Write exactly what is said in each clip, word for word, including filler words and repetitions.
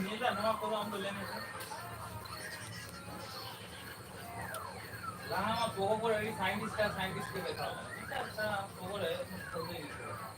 ᱧᱮᱞᱟ ᱱᱚᱣᱟ ᱠᱚᱫᱚ ᱟᱢ ᱫᱚ ᱞᱟᱹᱭ ᱢᱮᱥᱮ᱾ ᱞᱟᱦᱟ ᱢᱟ ᱯᱚᱜᱚ ᱠᱚᱨᱮ ᱟᱹᱰᱤ scientist ᱟᱨ scientist ᱠᱚ ᱵᱮᱛᱷᱟᱣ ᱠᱟᱱᱟ᱾ ᱱᱮᱛᱟᱨ ᱫᱚ ᱯᱚᱜᱚ ᱨᱮ ᱠᱟᱹᱢᱤ ᱜᱮ ᱠᱚ ᱵᱮᱛᱷᱟᱣ᱾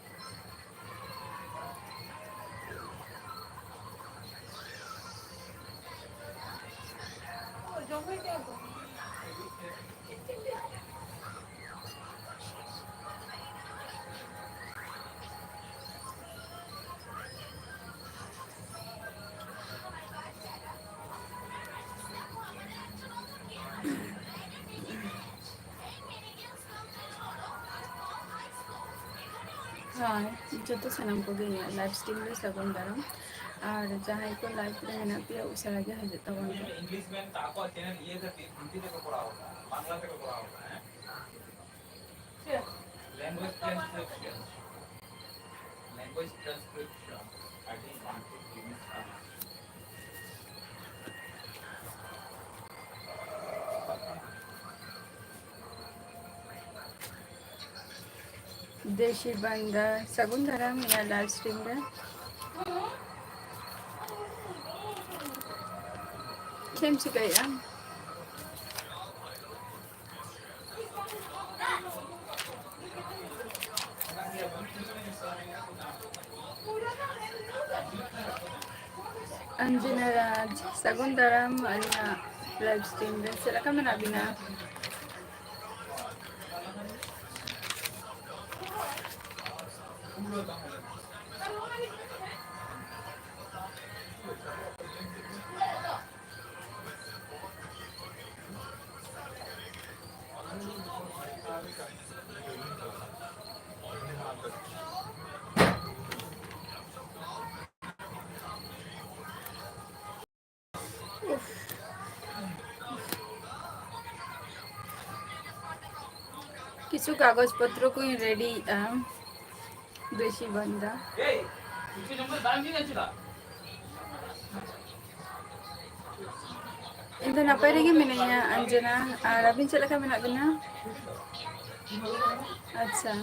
ᱦᱳᱭ, ᱡᱚᱛᱚ ᱥᱟᱱᱟᱢ ᱠᱚᱜᱮ ᱤᱧᱟᱹᱜ live stream ᱨᱮ ᱥᱟᱹᱜᱩᱱ ᱫᱟᱨᱟᱢ᱾ ᱟᱨ ᱡᱟᱦᱟᱸᱭ ᱠᱚ live ᱨᱮ ᱢᱮᱱᱟᱜ ᱯᱮᱭᱟ, ᱩᱥᱟᱹᱨᱟ ᱜᱮ ᱦᱤᱡᱩᱜ ᱛᱟᱵᱚᱱ ᱯᱮ᱾ English ᱢᱮᱱ ᱛᱟᱠᱚ ᱪᱮᱱᱮᱞ ᱤᱭᱟᱹ ᱠᱷᱟᱹᱛᱤᱨ ᱦᱤᱱᱫᱤ ᱛᱮᱠᱚ ᱠᱚᱨᱟᱣ ᱠᱟᱱᱟ, ᱵᱟᱝᱞᱟ ᱛᱮᱠᱚ ᱠᱚᱨᱟᱣ ᱠᱟᱱᱟ, ᱦᱮᱸ? Language transcription. Language transcription ᱟᱹᱰᱤ ᱵᱟᱝ ᱴᱷᱤᱠ ᱡᱤᱱᱤᱥ ᱠᱟᱱᱟ᱾ ᱫᱮᱥᱤ ᱵᱟᱱᱫᱟ, ᱥᱟᱹᱜᱩᱱ ᱫᱟᱨᱟᱢ ᱤᱧᱟᱹᱜ live stream ᱨᱮ᱾ ᱪᱮᱫ ᱮᱢ ᱪᱤᱠᱟᱹᱭᱮᱫᱼᱟ? ᱚᱧᱡᱚᱱᱟ ᱨᱟᱡᱽ, ᱥᱟᱹᱜᱩᱱ ᱫᱟᱨᱟᱢ ᱟᱹᱞᱤᱧᱟᱜ live stream ᱨᱮ᱾ ᱪᱮᱫ ᱞᱮᱠᱟ ᱢᱮᱱᱟᱜ ᱵᱤᱱᱟ? ᱠᱤᱪᱷᱩ ᱠᱟᱜᱚᱡᱽ ᱯᱚᱛᱨᱚ ᱠᱚᱧ ᱨᱮᱰᱤᱭᱮᱜᱼᱟ᱾ ᱵᱮᱥᱤ ᱵᱟᱝ ᱫᱟ᱾ ᱤᱧ ᱫᱚ ᱱᱟᱯᱟᱭ ᱨᱮᱜᱮ ᱢᱤᱱᱟᱹᱧᱟ, ᱚᱧᱡᱚᱱᱟ᱾ ᱟᱨ ᱟᱹᱵᱤᱱ ᱪᱮᱫ ᱞᱮᱠᱟ ᱢᱮᱱᱟᱜ ᱵᱤᱱᱟ? ᱟᱪᱪᱷᱟ,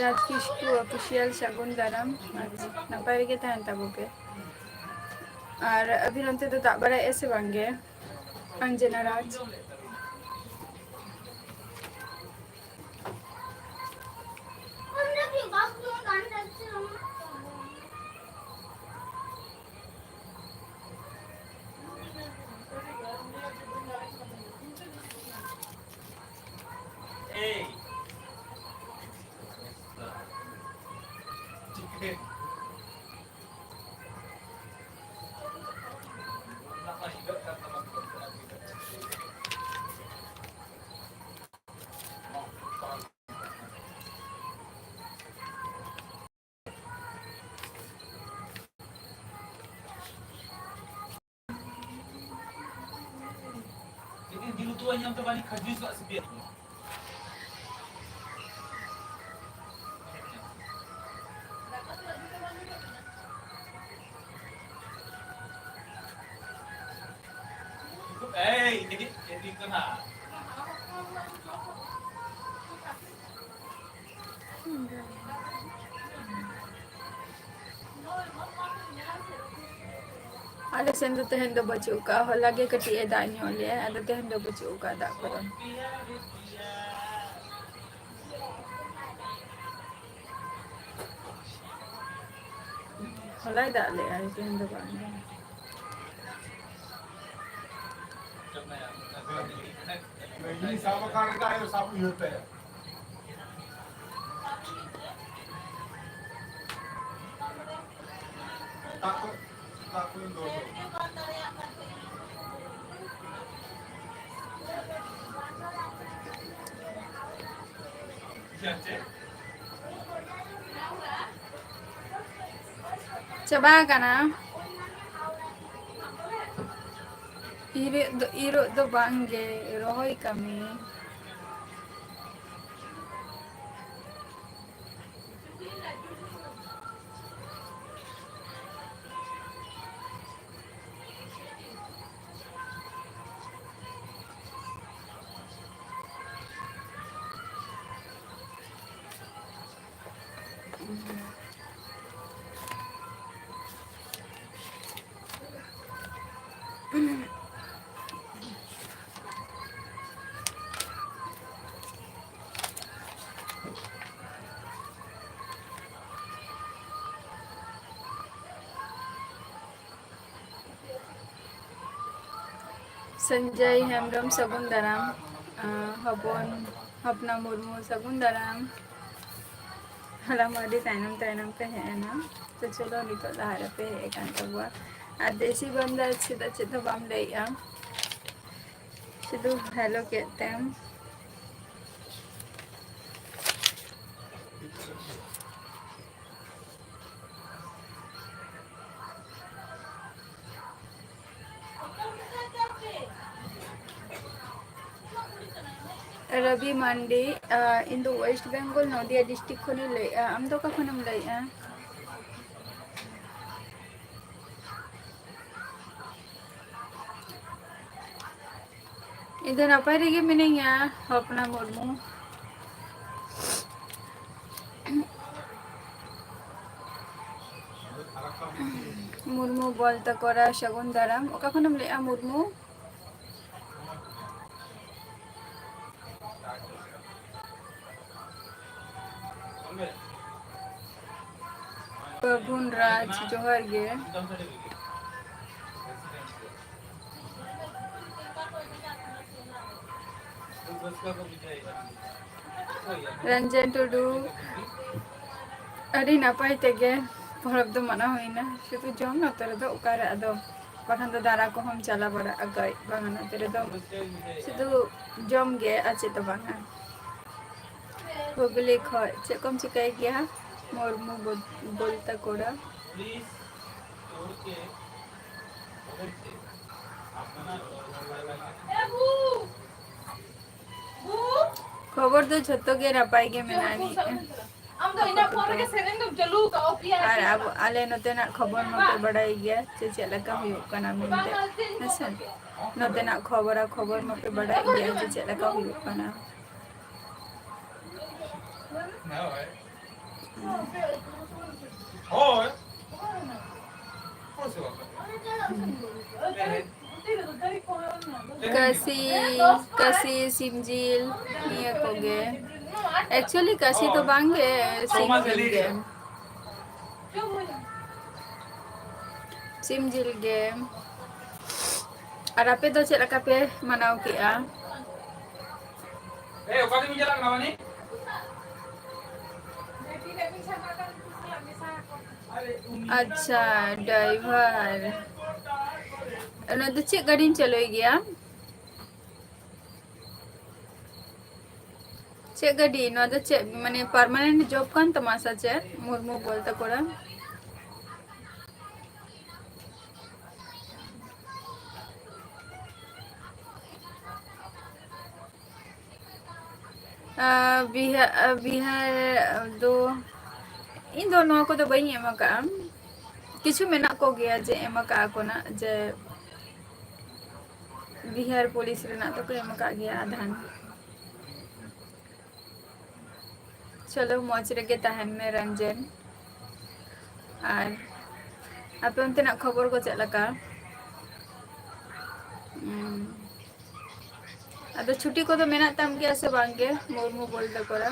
ᱨᱟᱡᱽ ᱠᱤᱥᱠᱩ official ᱥᱟᱹᱜᱩᱱ ᱫᱟᱨᱟᱢ᱾ ᱟᱪᱪᱷᱟ, ᱱᱟᱯᱟᱭ ᱨᱮᱜᱮ ᱛᱟᱦᱮᱱ ᱛᱟᱵᱚ ᱯᱮ᱾ ᱟᱨ ᱟᱹᱵᱤᱱ ᱚᱱᱛᱮ ᱫᱚ ᱫᱟᱜ ᱵᱟᱲᱟᱭᱮᱫᱼᱟ ᱥᱮ ᱵᱟᱝ ᱜᱮ, ᱟᱧᱡᱟᱱᱟ ᱨᱟᱡᱽ? ᱡᱩᱫᱤ ᱫᱤᱞ ᱩᱛᱩ ᱵᱟᱭ ᱧᱟᱢ ᱛᱮ ᱵᱟᱹᱞᱤᱧ ᱠᱷᱟᱹᱡᱩᱨ ᱥᱟᱞᱟᱜ ᱥᱤᱯᱤᱭᱟ᱾ ᱮᱭ, ᱤᱧ ᱞᱟᱹᱜᱤᱫ ᱪᱮᱫ ᱵᱤᱱ ᱠᱟᱱᱟ? ᱟᱞᱮ ᱥᱮᱱ ᱫᱚ ᱛᱮᱦᱮᱧ ᱫᱚ ᱵᱟᱹᱪᱩᱜ ᱟᱠᱟᱫᱼᱟ, ᱦᱚᱞᱟ ᱜᱮ ᱠᱟᱹᱴᱤᱡ ᱮ ᱫᱟᱜ ᱧᱚᱜ ᱞᱮᱜᱼᱟ, ᱟᱫᱚ ᱛᱮᱦᱮᱧ ᱫᱚ ᱵᱟᱹᱪᱩᱜ ᱟᱠᱟᱫᱼᱟ ᱫᱟᱜ ᱠᱚᱫᱚ᱾ ᱦᱚᱞᱟᱭ ᱫᱟᱜ ᱞᱮᱜᱼᱟ, ᱛᱮᱦᱮᱧ ᱫᱚ ᱵᱟᱝ᱾ ᱥᱟᱵ ᱟᱠᱟᱱ ᱨᱮ ᱥᱟᱵ ᱤᱭᱟᱹ ᱛᱟᱭᱟ᱾ ᱪᱟᱵᱟ ᱟᱠᱟᱱᱟ᱾ ᱤᱨᱚᱜ ᱫᱚ, ᱤᱨᱚᱜ ᱫᱚ ᱵᱟᱝ ᱜᱮ, ᱨᱚᱦᱚᱭ ᱠᱟᱹᱢᱤ᱾ ᱥᱚᱧᱡᱚᱭ ᱦᱮᱢᱵᱨᱚᱢ ᱥᱟᱹᱜᱩᱱ ᱫᱟᱨᱟᱢ᱾ ᱟᱸ, ᱦᱚᱯᱚᱱ, ᱦᱚᱯᱱᱟ ᱢᱩᱨᱢᱩ ᱥᱟᱹᱜᱩᱱ ᱫᱟᱨᱟᱢ᱾ ᱦᱚᱞᱟ ᱢᱟ ᱟᱹᱰᱤ ᱛᱟᱭᱱᱚᱢ ᱛᱟᱭᱱᱚᱢ ᱯᱮ ᱦᱮᱡ ᱮᱱᱟ᱾ ᱛᱚ ᱪᱚᱞᱚ, ᱱᱤᱛᱚᱜ ᱞᱟᱦᱟ ᱨᱮᱯᱮ ᱦᱮᱡ ᱟᱠᱟᱱ ᱛᱟᱵᱚᱣᱟ᱾ ᱟᱨ ᱫᱮᱥᱤ ᱵᱟᱱᱫᱟ ᱪᱮᱫᱟᱜ ᱪᱮᱫ ᱦᱚᱸ ᱵᱟᱢ ᱞᱟᱹᱭᱮᱜᱼᱟ, ᱥᱩᱫᱷᱩ hello ᱠᱮᱫ ᱛᱮᱢ᱾ ᱨᱚᱵᱤ ᱢᱟᱱᱰᱤ, ᱟᱸ, ᱤᱧ ᱫᱚ West Bengal, ᱱᱚᱫᱤᱭᱟ district ᱠᱷᱚᱱᱤᱧ ᱞᱟᱹᱭᱮᱜᱼᱟ᱾ ᱟᱢ ᱫᱚ ᱚᱠᱟ ᱠᱷᱚᱱᱮᱢ ᱞᱟᱹᱭᱮᱜᱼᱟ? ᱤᱧ ᱫᱚ ᱱᱟᱯᱟᱭ ᱨᱮᱜᱮ ᱢᱤᱱᱟᱹᱧᱟ, ᱦᱚᱯᱱᱟ ᱢᱩᱨᱢᱩ᱾ ᱢᱩᱨᱢᱩ ᱵᱚᱞ ᱛᱟᱠᱚ ᱨᱟ ᱥᱟᱹᱜᱩᱱ ᱫᱟᱨᱟᱢ᱾ ᱚᱠᱟ ᱠᱷᱚᱱᱮᱢ ᱞᱟᱹᱭᱮᱜᱼᱟ, ᱢᱩᱨᱢᱩ? ᱯᱨᱚᱵᱷᱩᱱ ᱨᱟᱡᱽ, ᱡᱚᱦᱟᱨ ᱜᱮ᱾ ᱨᱚᱧᱡᱚᱱ ᱴᱩᱰᱩ, ᱟᱹᱰᱤ ᱱᱟᱯᱟᱭ ᱛᱮᱜᱮ ᱯᱚᱨᱚᱵᱽ ᱫᱚ ᱢᱟᱱᱟᱣ ᱦᱩᱭᱱᱟ᱾ ᱥᱩᱫᱷᱩ ᱡᱚᱢ ᱱᱚᱛᱮ ᱨᱮᱫᱚ ᱚᱠᱟᱨᱮ ᱟᱫᱚ, ᱵᱟᱠᱷᱟᱱ ᱫᱚ ᱫᱟᱬᱟ ᱠᱚᱦᱚᱸᱢ ᱪᱟᱞᱟᱣ ᱵᱟᱲᱟᱜᱼᱟ ᱜᱟᱹᱭ, ᱵᱟᱝᱟ ᱱᱚᱛᱮ ᱨᱮᱫᱚ ᱥᱩᱫᱷᱩ ᱡᱚᱢ ᱜᱮ ᱟᱨ ᱪᱮᱫ ᱫᱚ ᱵᱟᱝᱟ᱾ ᱦᱩᱜᱽᱞᱤ ᱠᱷᱚᱡ ᱪᱮᱫ ᱠᱚᱢ ᱪᱤᱠᱟᱹᱭ ᱜᱮᱭᱟ? ᱢᱩᱨᱢᱩ ᱵᱚ-, ᱵᱚᱞᱛᱟ ᱠᱚᱲᱟ᱾ ᱠᱷᱚᱵᱚᱨ ᱫᱚ ᱡᱷᱚᱛᱚ ᱜᱮ ᱱᱟᱯᱟᱭ ᱜᱮ ᱢᱮᱱᱟᱜ ᱟᱹᱱᱤᱡ᱾ ᱟᱯᱟᱛᱚᱛᱚ᱾ ᱟᱨ ᱟᱵᱚ, ᱟᱞᱮ ᱱᱚᱛᱮᱱᱟᱜ ᱠᱷᱚᱵᱚᱨ ᱢᱟᱯᱮ ᱵᱟᱲᱟᱭ ᱜᱮᱭᱟ ᱡᱮ ᱪᱮᱫ ᱞᱮᱠᱟ ᱦᱩᱭᱩᱜ ᱠᱟᱱᱟ ᱢᱮᱱᱛᱮ, ᱦᱮᱸᱥᱮ? ᱱᱚᱛᱮᱱᱟᱜ ᱠᱷᱚᱵᱚᱨᱟ ᱠᱷᱚᱵᱚᱨ ᱢᱟᱯᱮ ᱵᱟᱲᱟᱭ ᱜᱮᱭᱟ ᱡᱮ ᱪᱮᱫ ᱞᱮᱠᱟ ᱦᱩᱭᱩᱜ ᱠᱟᱱᱟ᱾ ᱠᱟᱹᱥᱤ, ᱠᱟᱹᱥᱤ, ᱥᱤᱢ ᱡᱤᱞ, ᱱᱤᱭᱟᱹ ᱠᱚᱜᱮ᱾ Actually ᱠᱟᱹᱥᱤ ᱫᱚ ᱵᱟᱝ ᱜᱮ, ᱥᱤᱢ ᱡᱤᱞ ᱜᱮ᱾ ᱥᱤᱢ ᱡᱤᱞ ᱜᱮ᱾ ᱟᱨ ᱟᱯᱮ ᱫᱚ ᱪᱮᱫ ᱞᱮᱠᱟ ᱯᱮ ᱢᱟᱱᱟᱣ ᱠᱮᱜᱼᱟ? ᱟᱪᱪᱷᱟ, ᱰᱨᱟᱭᱵᱷᱟᱨ᱾ ᱚᱱᱟ ᱫᱚ ᱪᱮᱫ ᱜᱟᱹᱰᱤᱢ ᱪᱟᱹᱞᱩᱭ ᱜᱮᱭᱟ? ᱪᱮᱫ ᱜᱟᱹᱰᱤ? ᱱᱚᱣᱟ ᱫᱚ ᱪᱮᱫ, ᱢᱟᱱᱮ, permanent job ᱠᱟᱱ ᱛᱟᱢᱟ ᱥᱮ ᱪᱮᱫ? ᱢᱩᱨᱢᱩ ᱵᱚᱞᱛᱮ ᱠᱚᱨᱟ᱾ ᱟᱸ, ᱵᱤᱦᱟ-, ᱟᱸ, ᱵᱤᱦᱟᱨ ᱫᱚ ᱤᱧ ᱫᱚ ᱱᱚᱣᱟ ᱠᱚᱫᱚ ᱵᱟᱹᱧ ᱮᱢ ᱟᱠᱟᱜᱼᱟ᱾ ᱠᱤᱪᱷᱩ ᱢᱮᱱᱟᱜ ᱠᱚᱜᱮᱭᱟ ᱡᱮ ᱮᱢ ᱟᱠᱟᱜᱼᱟ ᱠᱚ ᱱᱟᱜ, ᱡᱮ ᱵᱤᱦᱟᱨ ᱯᱩᱞᱤᱥ ᱨᱮᱱᱟᱜ ᱫᱚᱠᱚ ᱮᱢ ᱟᱠᱟᱜ ᱜᱮᱭᱟ ᱟᱫᱷᱟᱱ᱾ ᱪᱚᱞᱚ, ᱢᱚᱡᱽ ᱨᱮᱜᱮ ᱛᱟᱦᱮᱱ ᱢᱮ ᱨᱚᱧᱡᱚᱱ᱾ ᱟᱨ ᱟᱯᱮ ᱚᱱᱛᱮᱱᱟᱜ ᱠᱷᱚᱵᱚᱨ ᱠᱚ ᱪᱮᱫ ᱞᱮᱠᱟ? ᱩᱸ᱾ ᱟᱫᱚ ᱪᱷᱩᱴᱤ ᱠᱚᱫᱚ ᱢᱮᱱᱟᱜ ᱛᱟᱢ ᱜᱮᱭᱟ ᱥᱮ ᱵᱟᱝ ᱜᱮ, ᱢᱩᱨᱢᱩ ᱵᱚᱞᱛᱮ ᱠᱚᱨᱟ?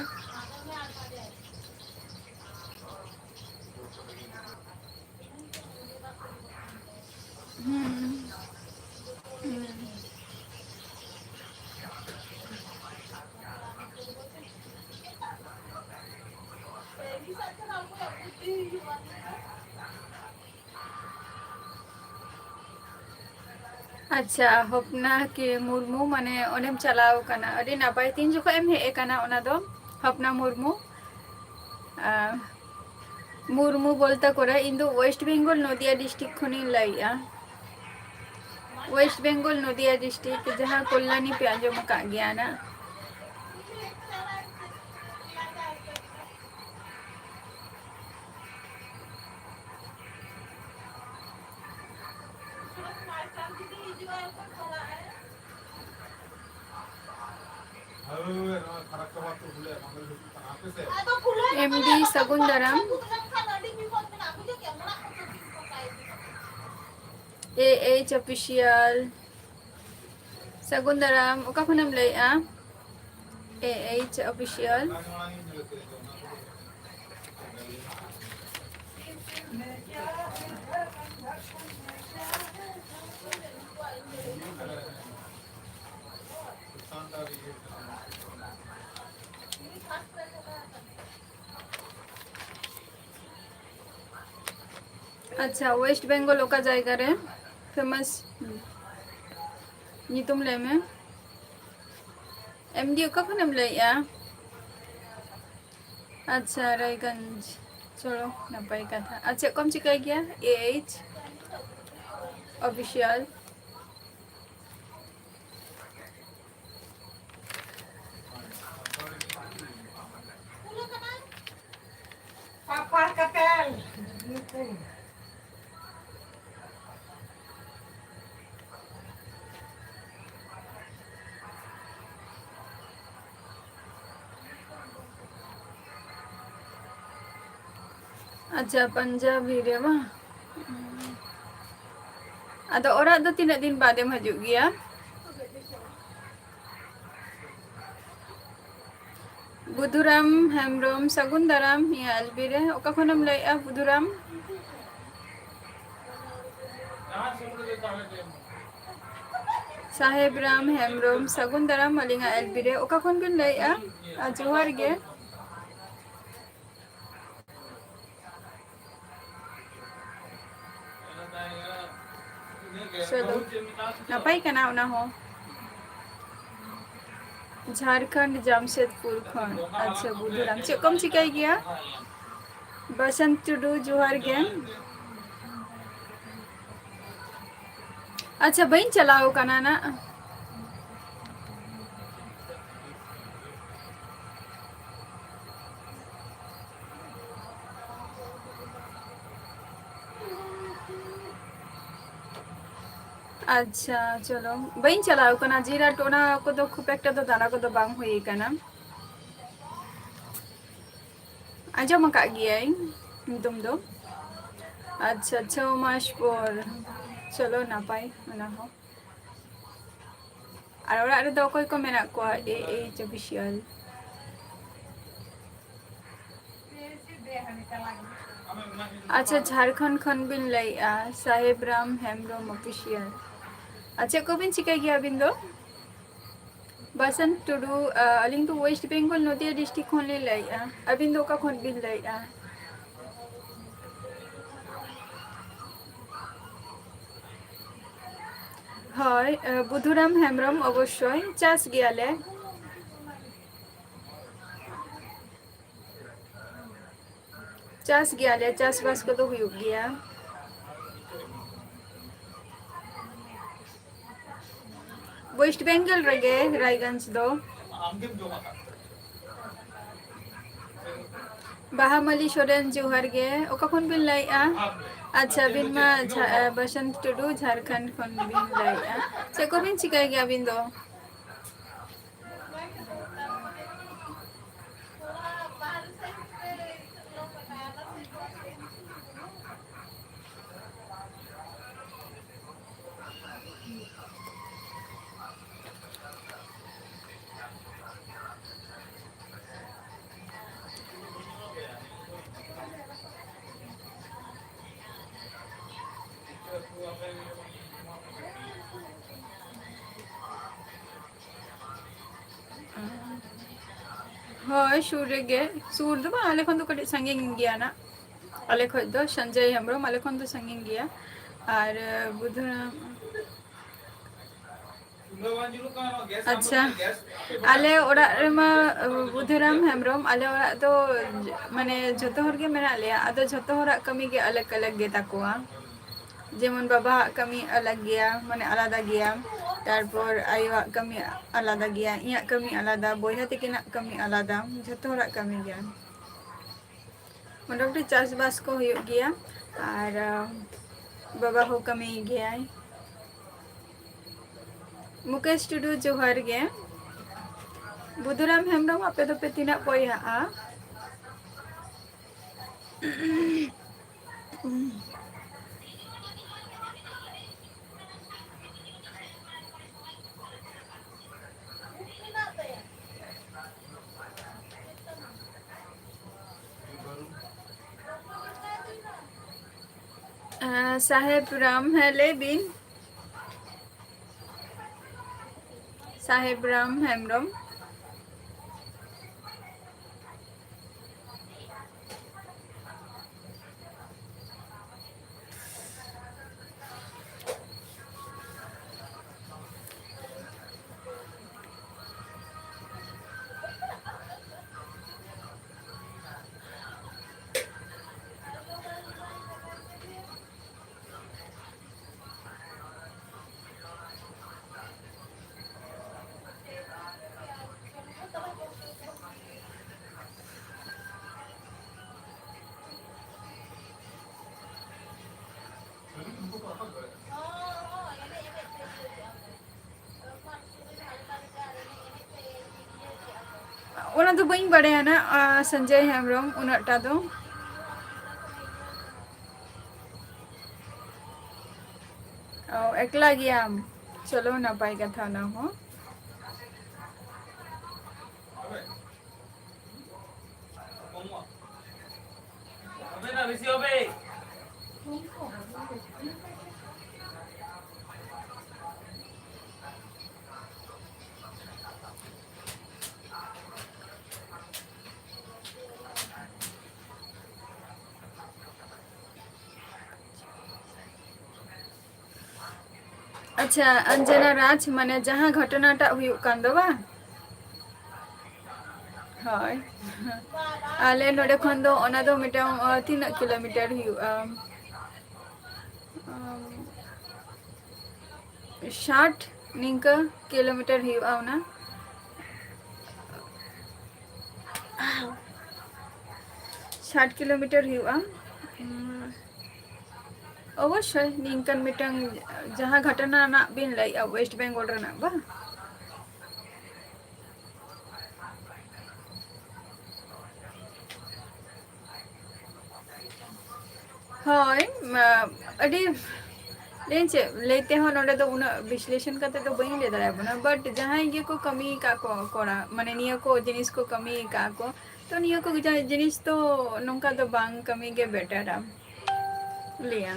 ᱦᱩᱸ᱾ ᱦᱩᱸ᱾ ᱟᱪᱪᱷᱟ, ᱦᱚᱯᱱᱟ ᱠᱤ ᱢᱩᱨᱢᱩ, ᱢᱟᱱᱮ ᱚᱸᱰᱮᱢ ᱪᱟᱞᱟᱣ ᱠᱟᱱᱟ, ᱟᱹᱰᱤ ᱱᱟᱯᱟᱭ᱾ ᱛᱤᱱ ᱡᱚᱠᱷᱚᱱ ᱮᱢ ᱦᱮᱡ ᱟᱠᱟᱱᱟ ᱚᱱᱟ ᱫᱚ, ᱦᱚᱯᱱᱟ ᱢᱩᱨᱢᱩ? ᱟᱨ ᱢᱩᱨᱢᱩ ᱵᱚᱞᱛᱮ ᱠᱚᱨᱮ, ᱤᱧ ᱫᱚ West Bengal ᱱᱚᱫᱤᱭᱟ district ᱠᱷᱚᱱᱤᱧ ᱞᱟᱹᱭᱮᱜᱼᱟ᱾ West Bengal ᱱᱚᱫᱤᱭᱟ district, ᱡᱟᱦᱟᱸ ᱠᱚᱞᱞᱟᱱᱤ ᱯᱮ ᱟᱸᱡᱚᱢ ᱟᱠᱟᱫ ᱜᱮᱭᱟ ᱱᱟᱜ᱾ ᱮᱢ ᱰᱤ ᱥᱟᱹᱜᱩᱱ ᱫᱟᱨᱟᱢ᱾ ᱮ ᱮᱭᱤᱪ Official᱾ ᱥᱟᱹᱜᱩᱱ ᱫᱟᱨᱟᱢ, ᱚᱠᱟ ᱠᱷᱚᱱᱮᱢ ᱞᱟᱹᱭᱮᱜᱼᱟ? ᱮ ᱮᱭᱤᱪ Official᱾ ᱟᱪᱪᱷᱟ, ᱳᱭᱮᱥᱴ ᱵᱮᱝᱜᱚᱞ ᱚᱠᱟ ᱡᱟᱭᱜᱟ ᱨᱮ ᱯᱷᱮᱢᱟᱥ? ᱧᱩᱛᱩᱢ ᱞᱟᱹᱭ ᱢᱮ᱾ ᱮᱢ ᱰᱤ ᱚᱠᱟ ᱠᱷᱚᱱᱮᱢ ᱞᱟᱹᱭᱮᱜᱼᱟ? ᱟᱪᱪᱷᱟ, ᱨᱟᱭᱜᱚᱸᱡᱽ᱾ ᱪᱚᱞᱚ, ᱱᱟᱯᱟᱭ ᱠᱟᱛᱷᱟ᱾ ᱟᱨ ᱪᱮᱫ ᱠᱚᱢ ᱪᱤᱠᱟᱹᱭ ᱜᱮᱭᱟ? ᱮ ᱮᱭᱤᱪ ᱚᱯᱷᱤᱥᱤᱭᱟᱞ᱾ ᱯᱟᱯᱟ ᱠᱟᱯᱮᱞ᱾ ᱟᱪᱪᱷᱟ, ᱯᱟᱧᱡᱟᱵᱤ ᱨᱮ ᱵᱟᱝ? ᱟᱫᱚ ᱚᱲᱟᱜ ᱫᱚ ᱛᱤᱱᱟᱹᱜ ᱫᱤᱱ ᱵᱟᱫᱮᱢ ᱦᱤᱡᱩᱜ ᱜᱮᱭᱟ? ᱵᱩᱫᱷᱩᱨᱟᱢ ᱦᱮᱢᱵᱨᱚᱢ, ᱥᱟᱹᱜᱩᱱ ᱫᱟᱨᱟᱢ ᱱᱤᱭᱟᱹ ᱮᱞ ᱵᱤ ᱨᱮ᱾ ᱚᱠᱟ ᱠᱷᱚᱱᱮᱢ ᱞᱟᱹᱭᱮᱜᱼᱟ ᱵᱩᱫᱷᱩᱨᱟᱢ? ᱥᱟᱦᱮᱵ ᱨᱟᱢ ᱦᱮᱢᱵᱨᱚᱢ, ᱥᱟᱹᱜᱩᱱ ᱫᱟᱨᱟᱢ ᱟᱹᱞᱤᱧᱟᱜ ᱮᱞ ᱵᱤ ᱨᱮ᱾ ᱚᱠᱟ ᱠᱷᱚᱱ ᱵᱤᱱ ᱞᱟᱹᱭᱮᱜᱼᱟ? ᱟᱨ ᱡᱚᱦᱟᱨ ᱜᱮ᱾ ᱪᱚᱞᱚ, ᱱᱟᱯᱟᱭ ᱠᱟᱱᱟ ᱚᱱᱟ ᱦᱚᱸ᱾ ᱡᱷᱟᱲᱠᱷᱚᱸᱰ, ᱡᱟᱢᱥᱮᱫᱽᱯᱩᱨ ᱠᱷᱚᱱ᱾ ᱟᱪᱪᱷᱟ, ᱵᱩᱫᱷᱩᱨᱟᱢ, ᱪᱮᱫ ᱠᱚᱢ ᱪᱤᱠᱟᱹᱭ ᱜᱮᱭᱟ? ᱵᱟᱥᱚᱱᱛ ᱴᱩᱰᱩ, ᱡᱚᱦᱟᱨ ᱜᱮ᱾ ᱟᱪᱪᱷᱟ, ᱵᱟᱹᱧ ᱪᱟᱞᱟᱣ ᱠᱟᱱᱟ ᱱᱟᱜ᱾ ᱟᱪᱪᱷᱟ, ᱪᱚᱞᱚ, ᱵᱟᱹᱧ ᱪᱟᱞᱟᱣ ᱠᱟᱱᱟ ᱡᱤᱨᱟᱴ, ᱚᱱᱟ ᱠᱚᱫᱚ ᱠᱷᱩᱵ ᱮᱠᱴᱟ ᱫᱚ ᱫᱟᱬᱟ ᱠᱚᱫᱚ ᱵᱟᱝ ᱦᱩᱭ ᱠᱟᱱᱟ᱾ ᱟᱸᱡᱚᱢ ᱟᱠᱟᱫ ᱜᱤᱭᱟᱹᱧ ᱧᱩᱛᱩᱢ ᱫᱚ᱾ ᱟᱪᱪᱷᱟ, ᱪᱷᱚ ᱢᱟᱥ ᱯᱚᱨ᱾ ᱪᱚᱞᱚ, ᱱᱟᱯᱟᱭ ᱚᱱᱟ ᱦᱚᱸ᱾ ᱟᱨ ᱚᱲᱟᱜ ᱨᱮᱫᱚ ᱚᱠᱚᱭ ᱠᱚ ᱢᱮᱱᱟᱜ ᱠᱚᱣᱟ? ᱮ ᱮᱭᱤᱪ ᱚᱯᱷᱤᱥᱤᱭᱟᱞ᱾ ᱟᱪᱪᱷᱟ, ᱡᱷᱟᱲᱠᱷᱚᱸᱰ ᱠᱷᱚᱱ ᱵᱤᱱ ᱞᱟᱹᱭᱮᱜᱼᱟ, ᱥᱟᱦᱮᱵ ᱨᱟᱢ ᱦᱮᱢᱵᱨᱚᱢ ᱚᱯᱷᱤᱥᱤᱭᱟᱞ᱾ ᱟᱨ ᱪᱮᱫ ᱠᱚᱵᱤᱱ ᱪᱤᱠᱟᱹᱭ ᱜᱮᱭᱟ ᱟᱹᱵᱤᱱ ᱫᱚ? ᱵᱟᱥᱚᱱᱛ ᱴᱩᱰᱩ, ᱟ, ᱟᱹᱞᱤᱧ ᱫᱚ ᱳᱭᱮᱥᱴ ᱵᱮᱝᱜᱚᱞ ᱱᱚᱫᱤᱭᱟ ᱰᱤᱥᱴᱨᱤᱠᱴ ᱠᱷᱚᱱ ᱞᱤᱧ ᱞᱟᱹᱭᱮᱫᱼᱟ᱾ ᱟᱹᱵᱤᱱ ᱫᱚ ᱚᱠᱟ ᱠᱷᱚᱱ ᱵᱤᱱ ᱞᱟᱹᱭᱮᱫᱼᱟ? ᱦᱳᱭ, ᱟ, ᱵᱩᱫᱷᱩᱨᱟᱢ ᱦᱮᱢᱵᱨᱚᱢ, ᱚᱵᱚᱥᱥᱳᱭ ᱪᱟᱥ ᱜᱮᱭᱟᱞᱮ᱾ ᱪᱟᱥ ᱜᱮᱭᱟᱞᱮ, ᱪᱟᱥᱵᱟᱥ ᱠᱚᱫᱚ ᱦᱩᱭᱩᱜ ᱜᱮᱭᱟ᱾ ᱳᱭᱮᱥᱴ ᱵᱮᱝᱜᱚᱞ ᱨᱮᱜᱮ, ᱨᱟᱭᱜᱚᱸᱡᱽ ᱫᱚ᱾ ᱵᱟᱦᱟᱢᱟᱞᱤ ᱥᱚᱨᱮᱱ, ᱡᱚᱦᱟᱨ ᱜᱮ᱾ ᱚᱠᱟ ᱠᱷᱚᱱ ᱵᱤᱱ ᱞᱟᱹᱭᱮᱫᱼᱟ? ᱟᱪᱪᱷᱟ, ᱟᱹᱵᱤᱱ ᱢᱟ ᱡᱷᱟ-, ᱵᱟᱥᱚᱱᱛ ᱴᱩᱰᱩ, ᱡᱷᱟᱲᱠᱷᱚᱸᱰ ᱠᱷᱚᱱ ᱵᱤᱱ ᱞᱟᱹᱭᱮᱫᱼᱟ᱾ ᱪᱮᱫ ᱠᱚᱵᱤᱱ ᱪᱤᱠᱟᱹᱭ ᱜᱮᱭᱟ ᱟᱹᱵᱤᱱ ᱫᱚ? ᱦᱳᱭ, ᱥᱩᱨ ᱨᱮᱜᱮ᱾ ᱥᱩᱨ ᱫᱚ ᱵᱟᱝ, ᱟᱞᱮ ᱠᱷᱚᱱ ᱫᱚ ᱠᱟᱹᱴᱤᱡ ᱥᱟᱺᱜᱤᱧ ᱜᱮᱭᱟ ᱱᱟᱜ᱾ ᱟᱞᱮ ᱠᱷᱚᱡ ᱫᱚ, ᱥᱚᱧᱡᱚᱭ ᱦᱮᱢᱵᱨᱚᱢ, ᱟᱞᱮ ᱠᱷᱚᱱ ᱫᱚ ᱥᱟᱺᱜᱤᱧ ᱜᱮᱭᱟ᱾ ᱟᱨ, ᱵᱩᱫᱷᱨᱟᱢ, ᱟᱪᱪᱷᱟ, ᱟᱞᱮ ᱚᱲᱟᱜ ᱨᱮᱢᱟ, ᱵᱩᱫᱷᱩᱨᱟᱢ ᱦᱮᱢᱵᱨᱚᱢ, ᱟᱞᱮ ᱚᱲᱟᱜ ᱫᱚ, ᱢᱟᱱᱮ, ᱡᱷᱚᱛᱚ ᱦᱚᱲ ᱜᱮ ᱢᱮᱱᱟᱜ ᱞᱮᱭᱟ, ᱟᱫᱚ ᱡᱷᱚᱛᱚ ᱦᱚᱲᱟᱜ ᱠᱟᱹᱢᱤ ᱜᱮ ᱟᱞᱟᱜᱽ ᱟᱞᱟᱜᱽ ᱜᱮ ᱛᱟᱠᱚᱣᱟ᱾ ᱡᱮᱢᱚᱱ ᱵᱟᱵᱟᱣᱟᱜ ᱠᱟᱹᱢᱤ ᱟᱞᱟᱜᱽ ᱜᱮᱭᱟ, ᱢᱟᱱᱮ ᱟᱞᱟᱫᱟ ᱜᱮᱭᱟ, ᱛᱟᱨᱯᱚᱨ ᱟᱭᱳᱣᱟᱜ ᱠᱟᱹᱢᱤ ᱟᱞᱟᱫᱟ ᱜᱮᱭᱟ, ᱤᱧᱟᱹᱜ ᱠᱟᱹᱢᱤ ᱟᱞᱟᱫᱟ, ᱵᱚᱭᱦᱟ ᱛᱟᱹᱠᱤᱱᱟᱜ ᱠᱟᱹᱢᱤ ᱟᱞᱟᱫᱟ, ᱡᱷᱚᱛᱚ ᱦᱚᱲᱟᱜ ᱠᱟᱹᱢᱤ ᱜᱮᱭᱟ᱾ ᱢᱚᱴᱟᱢᱩᱴᱤ ᱪᱟᱥᱵᱟᱥ ᱠᱚ ᱦᱩᱭᱩᱜ ᱜᱮᱭᱟ, ᱟᱨ, ᱟᱸ, ᱵᱟᱵᱟ ᱦᱚᱸ ᱠᱟᱹᱢᱤᱭ ᱜᱮᱭᱟᱭ᱾ ᱢᱩᱠᱮᱥ ᱴᱩᱰᱩ, ᱡᱚᱦᱟᱨ ᱜᱮ᱾ ᱵᱩᱫᱷᱩᱨᱟᱢ ᱦᱮᱢᱵᱨᱚᱢ, ᱟᱯᱮ ᱫᱚᱯᱮ ᱛᱤᱱᱟᱹᱜ ᱵᱚᱭᱦᱟᱜᱼᱟ? ᱟᱸ, ᱥᱟᱦᱮᱵ ᱨᱟᱢ, ᱦᱮᱸ, ᱞᱟᱹᱭ ᱵᱤᱱ᱾ ᱥᱟᱦᱮᱵ ᱨᱟᱢ ᱦᱮᱢᱵᱨᱚᱢ᱾ ᱚᱱᱟ ᱫᱚ ᱵᱟᱹᱧ ᱵᱟᱲᱟᱭᱟ ᱱᱟᱜ, ᱟ, ᱥᱚᱧᱡᱚᱭ ᱦᱮᱢᱵᱨᱚᱢ ᱩᱱᱟᱹᱜ ᱴᱟ ᱫᱚ᱾ ᱚ, ᱮᱠᱞᱟ ᱜᱮᱭᱟᱢ? ᱪᱚᱞᱚ, ᱱᱟᱯᱟᱭ ᱠᱟᱛᱷᱟ ᱚᱱᱟ ᱦᱚᱸ᱾ ᱟᱪᱪᱷᱟ, ᱚᱧᱡᱚᱱᱟ ᱨᱟᱡᱽ, ᱢᱟᱱᱮ ᱡᱟᱦᱟᱸ ᱜᱷᱚᱴᱚᱱᱟᱴᱟᱜ ᱦᱩᱭᱩᱜ ᱠᱟᱱ ᱫᱚ ᱵᱟᱝ? ᱦᱳᱭ᱾ ᱟᱞᱮ ᱱᱚᱰᱮ ᱠᱷᱚᱱ ᱫᱚ ᱚᱱᱟ ᱫᱚ ᱢᱤᱫᱴᱟᱝ, ᱟ, ᱛᱤᱱᱟᱹᱜ ᱠᱤᱞᱳᱢᱤᱴᱟᱨ ᱦᱩᱭᱩᱜᱼᱟ? ᱟᱢ, ᱥᱟᱴ ᱱᱤᱝᱠᱟᱹ ᱠᱤᱞᱳᱢᱤᱴᱟᱨ ᱦᱩᱭᱩᱜᱼᱟ ᱚᱱᱟ᱾ ᱥᱟᱴ ᱠᱤᱞᱳᱢᱤᱴᱟᱨ ᱦᱩᱭᱩᱜᱼᱟ᱾ ᱩᱸ, ᱚᱵᱚᱥᱥᱳᱭ ᱱᱤᱝᱠᱟᱹᱱ ᱢᱤᱫᱴᱟᱝ ᱡᱟᱦᱟᱸ ᱜᱷᱚᱴᱚᱱᱟ ᱨᱮᱱᱟᱜ ᱵᱤᱱ ᱞᱟᱹᱭᱮᱜᱼᱟ, ᱳᱭᱮᱥᱴ ᱵᱮᱝᱜᱚᱞ ᱨᱮᱱᱟᱜ ᱵᱟᱝ? ᱦᱳᱭ, ᱢᱟ, ᱟᱹᱰᱤ, ᱞᱟᱹᱭᱟᱹᱧ ᱪᱮᱫ, ᱞᱟᱹᱭ ᱛᱮᱦᱚᱸ ᱱᱚᱰᱮ ᱫᱚ ᱩᱱᱟᱹᱜ ᱵᱤᱥᱞᱮᱥᱚᱱ ᱠᱟᱛᱮ ᱫᱚ ᱵᱟᱹᱧ ᱞᱟᱹᱭ ᱫᱟᱲᱮᱭᱟᱵᱚᱱᱟ, but ᱡᱟᱦᱟᱸᱭ ᱜᱮᱠᱚ ᱠᱟᱹᱢᱤ ᱟᱠᱟᱫ ᱠᱚ, ᱠᱚᱨᱟ-, ᱢᱟᱱᱮ ᱱᱤᱭᱟᱹ ᱠᱚ ᱡᱤᱱᱤᱥ ᱠᱚ ᱠᱟᱹᱢᱤ ᱟᱠᱟᱫ ᱠᱚ, ᱛᱚ ᱱᱤᱭᱟᱹ ᱠᱚ ᱡᱟ-, ᱡᱤᱱᱤᱥ ᱫᱚ ᱱᱚᱝᱠᱟ ᱫᱚ ᱵᱟᱝ ᱠᱟᱹᱢᱤ ᱜᱮ ᱵᱮᱴᱟᱨᱟ, ᱞᱟᱹᱭᱟ᱾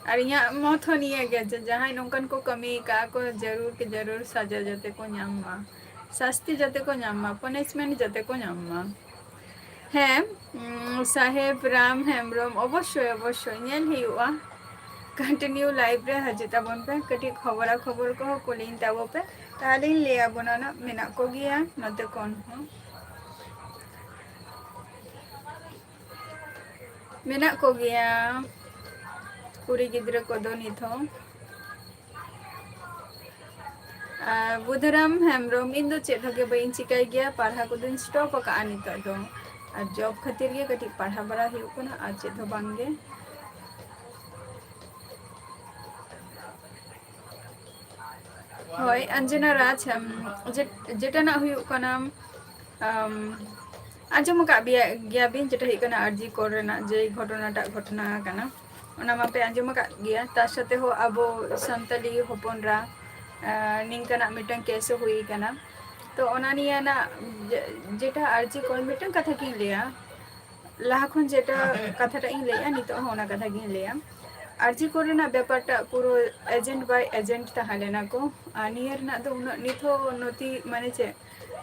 ᱟᱨ ᱤᱧᱟᱹᱜ ᱢᱚᱛ ᱦᱚᱸ ᱱᱤᱭᱟᱹ ᱜᱮ ᱡᱮ ᱡᱟᱦᱟᱸᱭ ᱱᱚᱝᱠᱟᱱ ᱠᱚ ᱠᱟᱹᱢᱤ ᱟᱠᱟᱫ ᱠᱚ, ᱡᱟᱹᱨᱩᱲ ᱠᱤ ᱡᱟᱹᱨᱩᱲ ᱥᱟᱡᱟ ᱡᱟᱛᱮ ᱠᱚ ᱧᱟᱢ ᱢᱟ, ᱥᱟᱥᱛᱤ ᱡᱟᱛᱮ ᱠᱚ ᱧᱟᱢ ᱢᱟ, punishment ᱡᱟᱛᱮ ᱠᱚ ᱧᱟᱢ ᱢᱟ᱾ ᱦᱮᱸ, ᱩᱸ, ᱥᱟᱦᱮᱵ ᱨᱟᱢ ᱦᱮᱢᱵᱨᱚᱢ, ᱚᱵᱚᱥᱥᱳᱭ, ᱚᱵᱚᱥᱥᱳᱭ ᱧᱮᱞ ᱦᱩᱭᱩᱜᱼᱟ᱾ Continue live ᱨᱮ ᱦᱤᱡᱩᱜ ᱛᱟᱵᱚᱱ ᱯᱮ, ᱠᱟᱹᱴᱤᱡ ᱠᱷᱚᱵᱚᱨᱟ ᱠᱷᱚᱵᱚᱨ ᱠᱚᱦᱚᱸ ᱠᱩᱞᱤᱧ ᱛᱟᱵᱚ ᱯᱮ, ᱛᱟᱦᱞᱮᱧ ᱞᱟᱹᱭ ᱟᱵᱚᱱᱟ ᱱᱟᱜ, ᱢᱮᱱᱟᱜ ᱠᱚᱜᱮᱭᱟ ᱱᱚᱛᱮ ᱠᱷᱚᱱ ᱦᱚᱸ᱾ ᱢᱮᱱᱟᱜ ᱠᱚᱜᱮᱭᱟ ᱠᱩᱲᱤ ᱜᱤᱫᱽᱨᱟᱹ ᱠᱚᱫᱚ ᱱᱤᱛ ᱦᱚᱸ᱾ ᱟᱨ ᱵᱩᱫᱷᱩᱨᱟᱢ ᱦᱮᱢᱵᱨᱚᱢ, ᱤᱧ ᱫᱚ ᱪᱮᱫ ᱦᱚᱸ ᱜᱮ ᱵᱟᱹᱧ ᱪᱤᱠᱟᱹᱭ ᱜᱮᱭᱟ, ᱯᱟᱲᱦᱟᱣ ᱠᱚᱫᱚᱧ stop ᱟᱠᱟᱫᱼᱟ ᱱᱤᱛᱚᱜ ᱫᱚ᱾ ᱟᱨ job ᱠᱷᱟᱹᱛᱤᱨ ᱜᱮ ᱠᱟᱹᱴᱤᱡ ᱯᱟᱲᱦᱟᱣ ᱵᱟᱲᱟ ᱦᱩᱭᱩᱜ ᱠᱟᱱᱟ, ᱟᱨ ᱪᱮᱫ ᱦᱚᱸ ᱵᱟᱝ ᱜᱮ᱾ ᱦᱳᱭ, ᱚᱧᱡᱚᱱᱟ ᱨᱟᱡᱽ, ᱟᱢ, ᱡᱮ-, ᱡᱮᱴᱟᱱᱟᱜ ᱦᱩᱭᱩᱜ ᱠᱟᱱᱟ, ᱟᱢ, ᱟᱸᱡᱚᱢ ᱟᱠᱟᱫ ᱵᱮᱭᱟ-, ᱜᱮᱭᱟ ᱵᱤᱱ, ᱡᱮᱴᱟ ᱦᱩᱭᱩᱜ ᱠᱟᱱᱟ ᱟᱨ ᱡᱤ ᱠᱚᱨ ᱨᱮᱱᱟᱜ ᱡᱮ ᱜᱷᱚᱴᱚᱱᱟᱴᱟᱜ ᱜᱷᱚᱴᱚᱱᱟ ᱟᱠᱟᱱᱟ, ᱚᱱᱟ ᱢᱟᱯᱮ ᱟᱸᱡᱚᱢ ᱟᱠᱟᱫ ᱜᱮᱭᱟ᱾ ᱛᱟᱨ ᱥᱟᱛᱮ ᱦᱚᱸ ᱟᱵᱚ ᱥᱟᱱᱛᱟᱞᱤ ᱦᱚᱯᱚᱱ ᱨᱟ, ᱟᱸ, ᱱᱤᱝᱠᱟᱱᱟᱜ ᱢᱤᱫᱴᱟᱝ case ᱦᱚᱸ ᱦᱩᱭ ᱟᱠᱟᱱᱟ᱾ ᱛᱚ, ᱚᱱᱟ ᱱᱤᱭᱟᱹ ᱱᱟᱜ ᱡᱮ-, ᱡᱮᱴᱟ ᱟᱨ ᱡᱤ ᱠᱚᱨ, ᱢᱤᱫᱴᱟᱝ ᱠᱟᱛᱷᱟ ᱜᱤᱧ ᱞᱟᱹᱭᱟ, ᱞᱟᱦᱟ ᱠᱷᱚᱱ ᱡᱮᱴᱟ ᱠᱟᱛᱷᱟᱴᱟᱜ ᱤᱧ ᱞᱟᱹᱭᱮᱜᱼᱟ, ᱱᱤᱛᱚᱜ ᱦᱚᱸ ᱚᱱᱟ ᱠᱟᱛᱷᱟ ᱜᱤᱧ ᱞᱟᱹᱭᱟ᱾ ᱟᱨ ᱡᱤ ᱠᱚᱨ ᱨᱮᱱᱟᱜ ᱵᱮᱯᱟᱨᱴᱟᱜ ᱯᱩᱨᱟᱹ agent by agent ᱛᱟᱦᱮᱸ ᱞᱮᱱᱟ ᱠᱚ, ᱟᱨ ᱱᱤᱭᱟᱹ ᱨᱮᱱᱟᱜ ᱫᱚ ᱩᱱᱟᱹᱜ ᱱᱤᱛ ᱦᱚᱸ ᱱᱚᱛᱤ, ᱢᱟᱱᱮ ᱪᱮᱫ,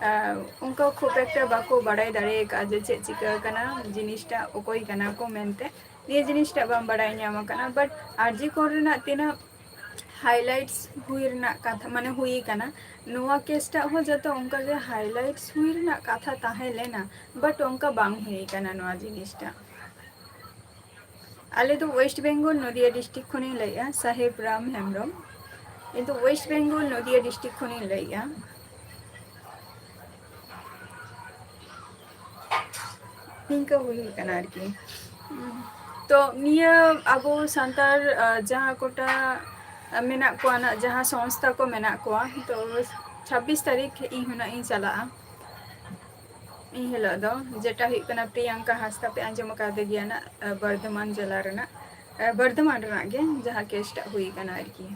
ᱟᱨ ᱚᱱᱠᱟ ᱠᱷᱩᱵ ᱮᱠᱴᱟ ᱵᱟᱠᱚ ᱵᱟᱲᱟᱭ ᱫᱟᱲᱮ ᱟᱠᱟᱫᱼᱟ ᱡᱮ ᱪᱮᱫ ᱪᱤᱠᱟᱹ ᱟᱠᱟᱱᱟ, ᱡᱤᱱᱤᱥᱴᱟ ᱚᱠᱚᱭ ᱠᱟᱱᱟ ᱠᱚ ᱢᱮᱱᱛᱮ᱾ ᱱᱤᱭᱟᱹ ᱡᱤᱱᱤᱥᱴᱟ ᱵᱟᱝ ᱵᱟᱲᱟᱭ ᱧᱟᱢ ᱟᱠᱟᱱᱟ, but ᱟᱨ ᱡᱤ ᱠᱚᱨ ᱨᱮᱱᱟᱜ ᱛᱤᱱᱟᱹᱜ highlights ᱦᱩᱭ ᱨᱮᱱᱟᱜ ᱠᱟᱛᱷᱟ, ᱢᱟᱱᱮ, ᱦᱩᱭ ᱟᱠᱟᱱᱟ, ᱱᱚᱣᱟ case ᱴᱟᱜ ᱦᱚᱸ ᱡᱚᱛᱚ ᱚᱱᱠᱟ ᱜᱮ highlights ᱦᱩᱭ ᱨᱮᱱᱟᱜ ᱠᱟᱛᱷᱟ ᱛᱟᱦᱮᱸ ᱞᱮᱱᱟ, but ᱚᱱᱠᱟ ᱵᱟᱝ ᱦᱩᱭ ᱟᱠᱟᱱᱟ ᱱᱚᱣᱟ ᱡᱤᱱᱤᱥᱴᱟᱜ᱾ ᱟᱞᱮ ᱫᱚ West Bengal, ᱱᱚᱫᱤᱭᱟ district ᱠᱷᱚᱱᱤᱧ ᱞᱟᱹᱭᱮᱜᱼᱟ, ᱥᱟᱦᱮᱵ ᱨᱟᱢ ᱦᱮᱢᱵᱨᱚᱢ᱾ ᱤᱧ ᱫᱚ West Bengal, ᱱᱚᱫᱤᱭᱟ district ᱠᱷᱚᱱᱤᱧ ᱞᱟᱹᱭᱮᱜᱼᱟ᱾ ᱱᱤᱝᱠᱟᱹ ᱦᱩᱭ ᱠᱟᱱᱟ ᱟᱨᱠᱤ᱾ ᱛᱚ, ᱱᱤᱭᱟᱹ ᱟᱵᱚ ᱥᱟᱱᱛᱟᱲ, ᱟ, ᱡᱟᱦᱟᱸ ᱠᱚᱴᱟ, ᱟ, ᱢᱮᱱᱟᱜ ᱠᱚᱣᱟ ᱱᱟᱜ, ᱡᱟᱦᱟᱸ ᱥᱚᱝᱥᱛᱷᱟ ᱠᱚ ᱢᱮᱱᱟᱜ ᱠᱚᱣᱟ, ᱛᱚ, ᱪᱷᱟᱵᱵᱤᱥ ᱛᱟᱹᱨᱤᱠᱷ ᱤᱧ ᱦᱚᱸ ᱱᱟᱜ ᱤᱧ ᱪᱟᱞᱟᱜᱼᱟ᱾ ᱤᱱ ᱦᱤᱞᱳᱜ ᱫᱚ ᱡᱮᱴᱟ ᱦᱩᱭᱩᱜ ᱠᱟᱱᱟ ᱯᱨᱤᱭᱟᱝᱠᱟ ᱦᱟᱸᱥᱫᱟ, ᱯᱮ ᱟᱸᱡᱚᱢ ᱟᱠᱟᱫᱮ ᱜᱮᱭᱟ ᱱᱟᱜ, ᱟ, ᱵᱚᱨᱫᱷᱚᱢᱟᱱ ᱡᱮᱞᱟ ᱨᱮᱱᱟᱜ, ᱟ, ᱵᱚᱨᱫᱷᱚᱢᱟᱱ ᱨᱮᱱᱟᱜ ᱜᱮ ᱡᱟᱦᱟᱸ case ᱴᱟᱜ ᱦᱩᱭ ᱠᱟᱱᱟ ᱟᱨᱠᱤ᱾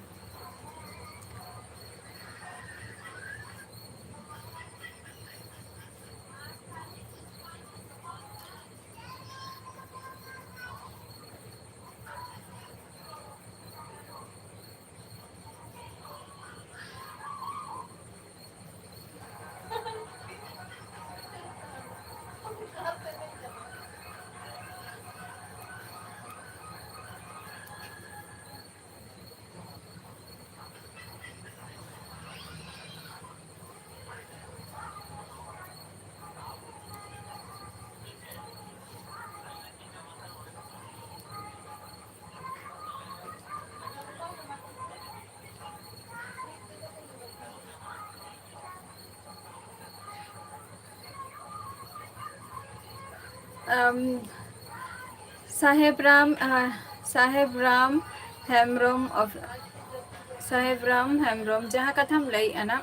ᱟᱢ, ᱥᱟᱦᱮᱵ ᱨᱟᱢ, ᱟᱦ, ᱥᱟᱦᱮᱵ ᱨᱟᱢ ᱦᱮᱢᱵᱨᱚᱢ of-, ᱥᱟᱦᱮᱵ ᱨᱟᱢ ᱦᱮᱢᱵᱨᱚᱢ, ᱡᱟᱦᱟᱸ ᱠᱟᱛᱷᱟᱢ ᱞᱟᱹᱭᱮᱫᱼᱟ ᱱᱟ,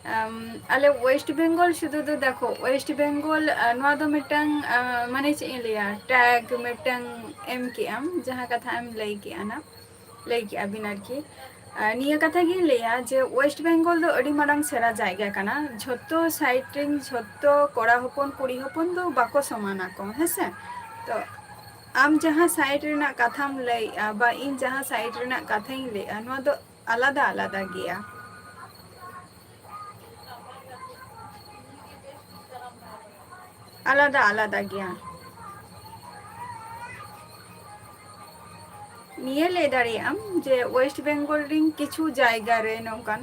ᱟᱢ, ᱟᱞᱮ ᱳᱭᱮᱥᱴ ᱵᱮᱝᱜᱚᱞ ᱥᱩᱫᱷᱩ ᱫᱚ ᱫᱮᱠᱷᱚ, ᱳᱭᱮᱥᱴ ᱵᱮᱝᱜᱚᱞ, ᱟᱦ, ᱱᱚᱣᱟ ᱫᱚ ᱢᱤᱫᱴᱟᱝ, ᱟᱦ, ᱢᱟᱱᱮ ᱪᱮᱫ ᱤᱧ ᱞᱟᱹᱭᱟ, ᱴᱮᱜᱽ ᱢᱤᱫᱴᱟᱝ ᱮᱢ ᱠᱮᱜᱼᱟᱢ, ᱡᱟᱦᱟᱸ ᱠᱟᱛᱷᱟ ᱮᱢ ᱞᱟᱹᱭ ᱠᱮᱜᱼᱟ ᱱᱟ, ᱞᱟᱹᱭ ᱠᱮᱜᱼᱟ ᱵᱤᱱ ᱟᱨᱠᱤ᱾ ᱟᱨ ᱱᱤᱭᱟᱹ ᱠᱟᱛᱷᱟ ᱜᱤᱧ ᱞᱟᱹᱭᱟ ᱡᱮ ᱳᱭᱮᱥᱴ ᱵᱮᱝᱜᱚᱞ ᱫᱚ ᱟᱹᱰᱤ ᱢᱟᱨᱟᱝ ᱥᱮᱬᱟ ᱡᱟᱭᱜᱟ ᱠᱟᱱᱟ, ᱡᱷᱚᱛᱚ ᱥᱟᱭᱤᱰ ᱨᱮᱱ ᱡᱷᱚᱛᱚ ᱠᱚᱲᱟ ᱦᱚᱯᱚᱱ ᱠᱩᱲᱤ ᱦᱚᱯᱚᱱ ᱫᱚ ᱵᱟᱠᱚ ᱥᱚᱢᱟᱱᱟ ᱠᱚ, ᱦᱮᱸᱥᱮ? ᱛᱚ ᱟᱢ ᱡᱟᱦᱟᱸ ᱥᱟᱭᱤᱰ ᱨᱮᱱᱟᱜ ᱠᱟᱛᱷᱟᱢ ᱞᱟᱹᱭᱮᱜᱼᱟ ᱵᱟ ᱤᱧ ᱡᱟᱦᱟᱸ ᱥᱟᱭᱤᱰ ᱨᱮᱱᱟᱜ ᱠᱟᱛᱷᱟᱧ ᱞᱟᱹᱭᱮᱜᱼᱟ, ᱱᱚᱣᱟ ᱫᱚ ᱟᱞᱟᱫᱟ ᱟᱞᱟᱫᱟ ᱜᱮᱭᱟ᱾ ᱟᱞᱟᱫᱟ ᱟᱞᱟᱫᱟ ᱜᱮᱭᱟ᱾ ᱱᱤᱭᱟᱹ ᱞᱟᱹᱭ ᱫᱟᱲᱮᱭᱟᱜ ᱟᱢ ᱡᱮ ᱳᱭᱮᱥᱴ ᱵᱮᱝᱜᱚᱞ ᱨᱮᱱ ᱠᱤᱪᱷᱩ ᱡᱟᱭᱜᱟ ᱨᱮ ᱱᱚᱝᱠᱟᱱ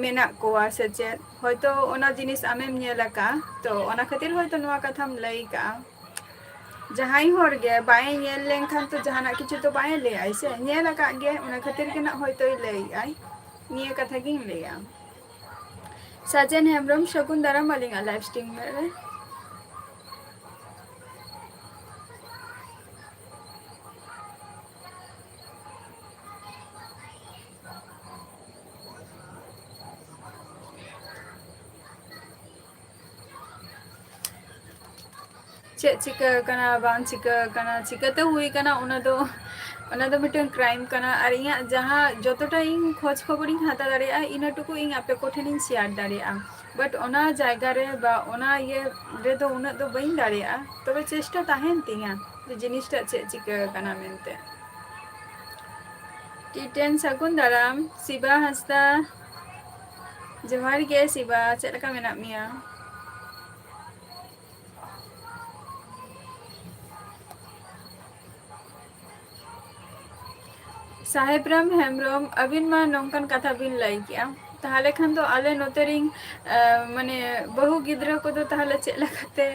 ᱢᱮᱱᱟᱜ ᱠᱚᱣᱟ ᱥᱮ ᱪᱮᱫ, ᱦᱚᱭᱛᱳ ᱚᱱᱟ ᱡᱤᱱᱤᱥ ᱟᱢᱮᱢ ᱧᱮᱞ ᱟᱠᱟᱫᱼᱟ, ᱛᱚ ᱚᱱᱟ ᱠᱷᱟᱹᱛᱤᱨ ᱦᱚᱭᱛᱳ ᱱᱚᱣᱟ ᱠᱟᱛᱷᱟᱢ ᱞᱟᱹᱭ ᱠᱟᱜᱼᱟ᱾ ᱡᱟᱦᱟᱸᱭ ᱦᱚᱲ ᱜᱮ ᱵᱟᱭ ᱧᱮᱞ ᱞᱮᱱᱠᱷᱟᱱ ᱛᱚ ᱡᱟᱦᱟᱱᱟᱜ ᱠᱤᱪᱷᱩ ᱫᱚ ᱵᱟᱭ ᱞᱟᱹᱭᱟᱭ ᱥᱮ, ᱧᱮᱞ ᱟᱠᱟᱫ ᱜᱮ, ᱚᱱᱟ ᱠᱷᱟᱹᱛᱤᱨ ᱜᱮ ᱱᱟᱜ ᱦᱚᱭᱛᱳᱭ ᱞᱟᱹᱭᱮᱜᱼᱟᱭ᱾ ᱱᱤᱭᱟᱹ ᱠᱟᱛᱷᱟ ᱜᱤᱧ ᱞᱟᱹᱭᱟ᱾ ᱥᱟᱡᱮᱱ ᱦᱮᱢᱵᱨᱚᱢ, ᱥᱟᱹᱜᱩᱱ ᱫᱟᱨᱟᱢ ᱟᱹᱞᱤᱧᱟᱜ ᱞᱟᱭᱤᱵᱷ ᱥᱴᱨᱤᱢ ᱨᱮ᱾ ᱪᱮᱫ ᱪᱤᱠᱟᱹ ᱟᱠᱟᱱᱟ, ᱵᱟᱝ ᱪᱤᱠᱟᱹ ᱟᱠᱟᱱᱟ, ᱪᱤᱠᱟᱹᱛᱮ ᱦᱩᱭ ᱟᱠᱟᱱᱟ, ᱚᱱᱟ ᱫᱚ, ᱚᱱᱟ ᱫᱚ ᱢᱤᱫᱴᱟᱝ ᱠᱨᱟᱭᱤᱢ ᱠᱟᱱᱟ᱾ ᱟᱨ ᱤᱧᱟᱹᱜ ᱡᱟᱦᱟᱸ ᱡᱚᱛᱚᱴᱟ ᱤᱧ ᱠᱷᱚᱡᱽ ᱠᱷᱚᱵᱚᱨᱤᱧ ᱦᱟᱛᱟᱣ ᱫᱟᱲᱮᱭᱟᱜᱼᱟ, ᱤᱱᱟᱹ ᱴᱩᱠᱩ ᱤᱧ ᱟᱯᱮ ᱠᱚᱴᱷᱮᱱᱤᱧ ᱥᱮᱭᱟᱨ ᱫᱟᱲᱮᱭᱟᱜᱼᱟ᱾ ᱵᱟᱴ ᱚᱱᱟ ᱡᱟᱭᱜᱟ ᱨᱮ ᱵᱟ ᱚᱱᱟ ᱤᱭᱟᱹ ᱨᱮᱫᱚ ᱩᱱᱟᱹᱜ ᱫᱚ ᱵᱟᱹᱧ ᱫᱟᱲᱮᱭᱟᱜᱼᱟ᱾ ᱛᱚᱵᱮ ᱪᱮᱥᱴᱟ ᱛᱟᱦᱮᱱ ᱛᱤᱧᱟ ᱡᱮ ᱡᱤᱱᱤᱥᱴᱟᱜ ᱪᱮᱫ ᱪᱤᱠᱟᱹ ᱟᱠᱟᱱᱟ ᱢᱮᱱᱛᱮ᱾ ᱴᱤ ᱴᱮᱱ ᱥᱟᱹᱜᱩᱱ ᱫᱟᱨᱟᱢ, ᱥᱤᱵᱟ ᱦᱟᱸᱥᱫᱟ᱾ ᱡᱚᱦᱟᱨ ᱜᱮ ᱥᱤᱵᱟ, ᱪᱮᱫ ᱞᱮᱠᱟ ᱢᱮᱱᱟᱜ ᱢᱮᱭᱟ? ᱥᱟᱦᱮᱵ ᱨᱟᱢ ᱦᱮᱢᱵᱨᱚᱢ, ᱟᱹᱵᱤᱱ ᱢᱟ ᱱᱚᱝᱠᱟᱱ ᱠᱟᱛᱷᱟ ᱵᱤᱱ ᱞᱟᱹᱭ ᱠᱮᱜᱼᱟ, ᱛᱟᱦᱚᱞᱮ ᱠᱷᱟᱱ ᱫᱚ ᱟᱞᱮ ᱱᱚᱛᱮ ᱨᱤᱱ, ᱟᱸ, ᱢᱟᱱᱮ, ᱵᱟᱹᱦᱩ ᱜᱤᱫᱽᱨᱟᱹ ᱠᱚᱫᱚ ᱛᱟᱦᱚᱞᱮ ᱪᱮᱫ ᱞᱮᱠᱟᱛᱮ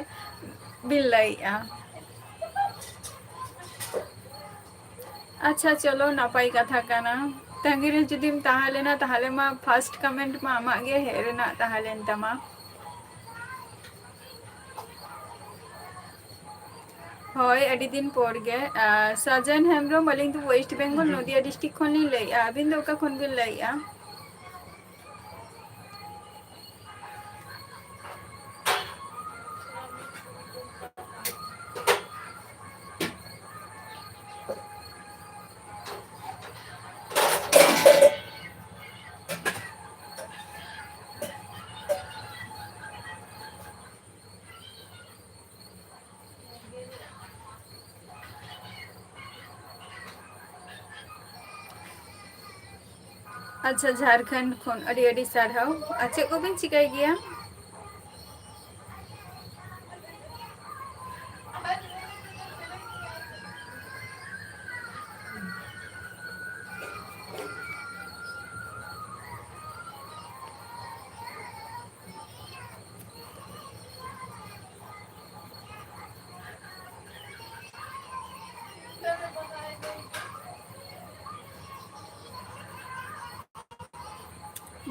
ᱵᱤᱱ ᱞᱟᱹᱭᱮᱜᱼᱟ? ᱟᱪᱪᱷᱟ, ᱪᱚᱞᱚ, ᱱᱟᱯᱟᱭ ᱠᱟᱛᱷᱟ ᱠᱟᱱᱟ᱾ ᱛᱟᱺᱜᱤ ᱨᱮ ᱡᱩᱫᱤᱢ ᱛᱟᱦᱮᱸ ᱞᱮᱱᱟ, ᱛᱟᱦᱚᱞᱮ ᱢᱟ first comment ᱢᱟ ᱟᱢᱟᱜ ᱜᱮ ᱦᱮᱡ ᱨᱮᱱᱟᱜ ᱛᱟᱦᱮᱸ ᱞᱮᱱ ᱛᱟᱢᱟ᱾ ᱦᱳᱭ, ᱟᱹᱰᱤ ᱫᱤᱱ ᱯᱚᱨ ᱜᱮ᱾ ᱟᱨ ᱥᱟᱡᱮᱱ ᱦᱮᱢᱵᱨᱚᱢ, ᱟᱹᱞᱤᱧ ᱫᱚ ᱳᱭᱮᱥᱴ ᱵᱮᱝᱜᱚᱞ, ᱱᱚᱫᱤᱭᱟ ᱰᱤᱥᱴᱨᱤᱠᱴ ᱠᱷᱚᱱ ᱞᱤᱧ ᱞᱟᱹᱭᱮᱫᱼᱟ᱾ ᱟᱹᱵᱤᱱ ᱫᱚ ᱚᱠᱟ ᱠᱷᱚᱱ ᱵᱤᱱ ᱞᱟᱹᱭᱮᱫᱼᱟ? ᱟᱪᱪᱷᱟ, ᱡᱷᱟᱲᱠᱷᱚᱸᱰ ᱠᱷᱚᱱ ᱟᱹᱰᱤ ᱟᱹᱰᱤ ᱥᱟᱨᱦᱟᱣ᱾ ᱟᱨ ᱪᱮᱫ ᱠᱚᱵᱤᱱ ᱪᱤᱠᱟᱹᱭ ᱜᱮᱭᱟ?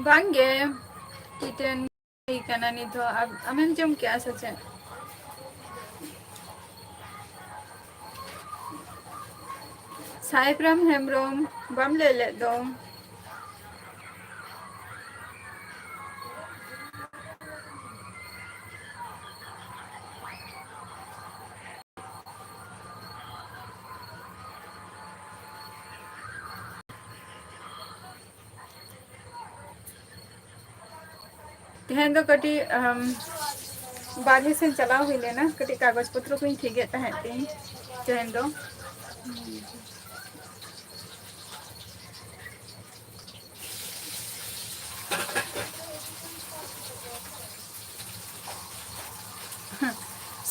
ᱵᱟᱝᱜᱮ, ᱴᱤ ᱴᱮᱱ ᱦᱩᱭ ᱠᱟᱱᱟ ᱱᱤᱛ ᱦᱚᱸ᱾ ᱟᱢ-, ᱟᱢᱮᱢ ᱡᱚᱢ ᱠᱮᱜᱼᱟ ᱥᱮ ᱪᱮᱫ? ᱥᱟᱦᱮᱵᱨᱟᱢ ᱦᱮᱢᱵᱨᱚᱢ, ᱵᱟᱢ ᱞᱟᱹᱭ ᱞᱮᱫ ᱫᱚ᱾ ᱛᱮᱦᱮᱧ ᱫᱚ ᱠᱟᱹᱴᱤᱡ, ᱟᱢ, ᱵᱟᱨᱦᱮ ᱥᱮᱱ ᱪᱟᱞᱟᱣ ᱦᱩᱭ ᱞᱮᱱᱟ, ᱠᱟᱹᱴᱤᱡ ᱠᱟᱜᱚᱡᱽ ᱯᱚᱛᱨᱚ ᱠᱚᱧ ᱴᱷᱤᱠᱮᱫ ᱛᱟᱦᱮᱸᱫ ᱛᱤᱧ ᱛᱮᱦᱮᱧ ᱫᱚ᱾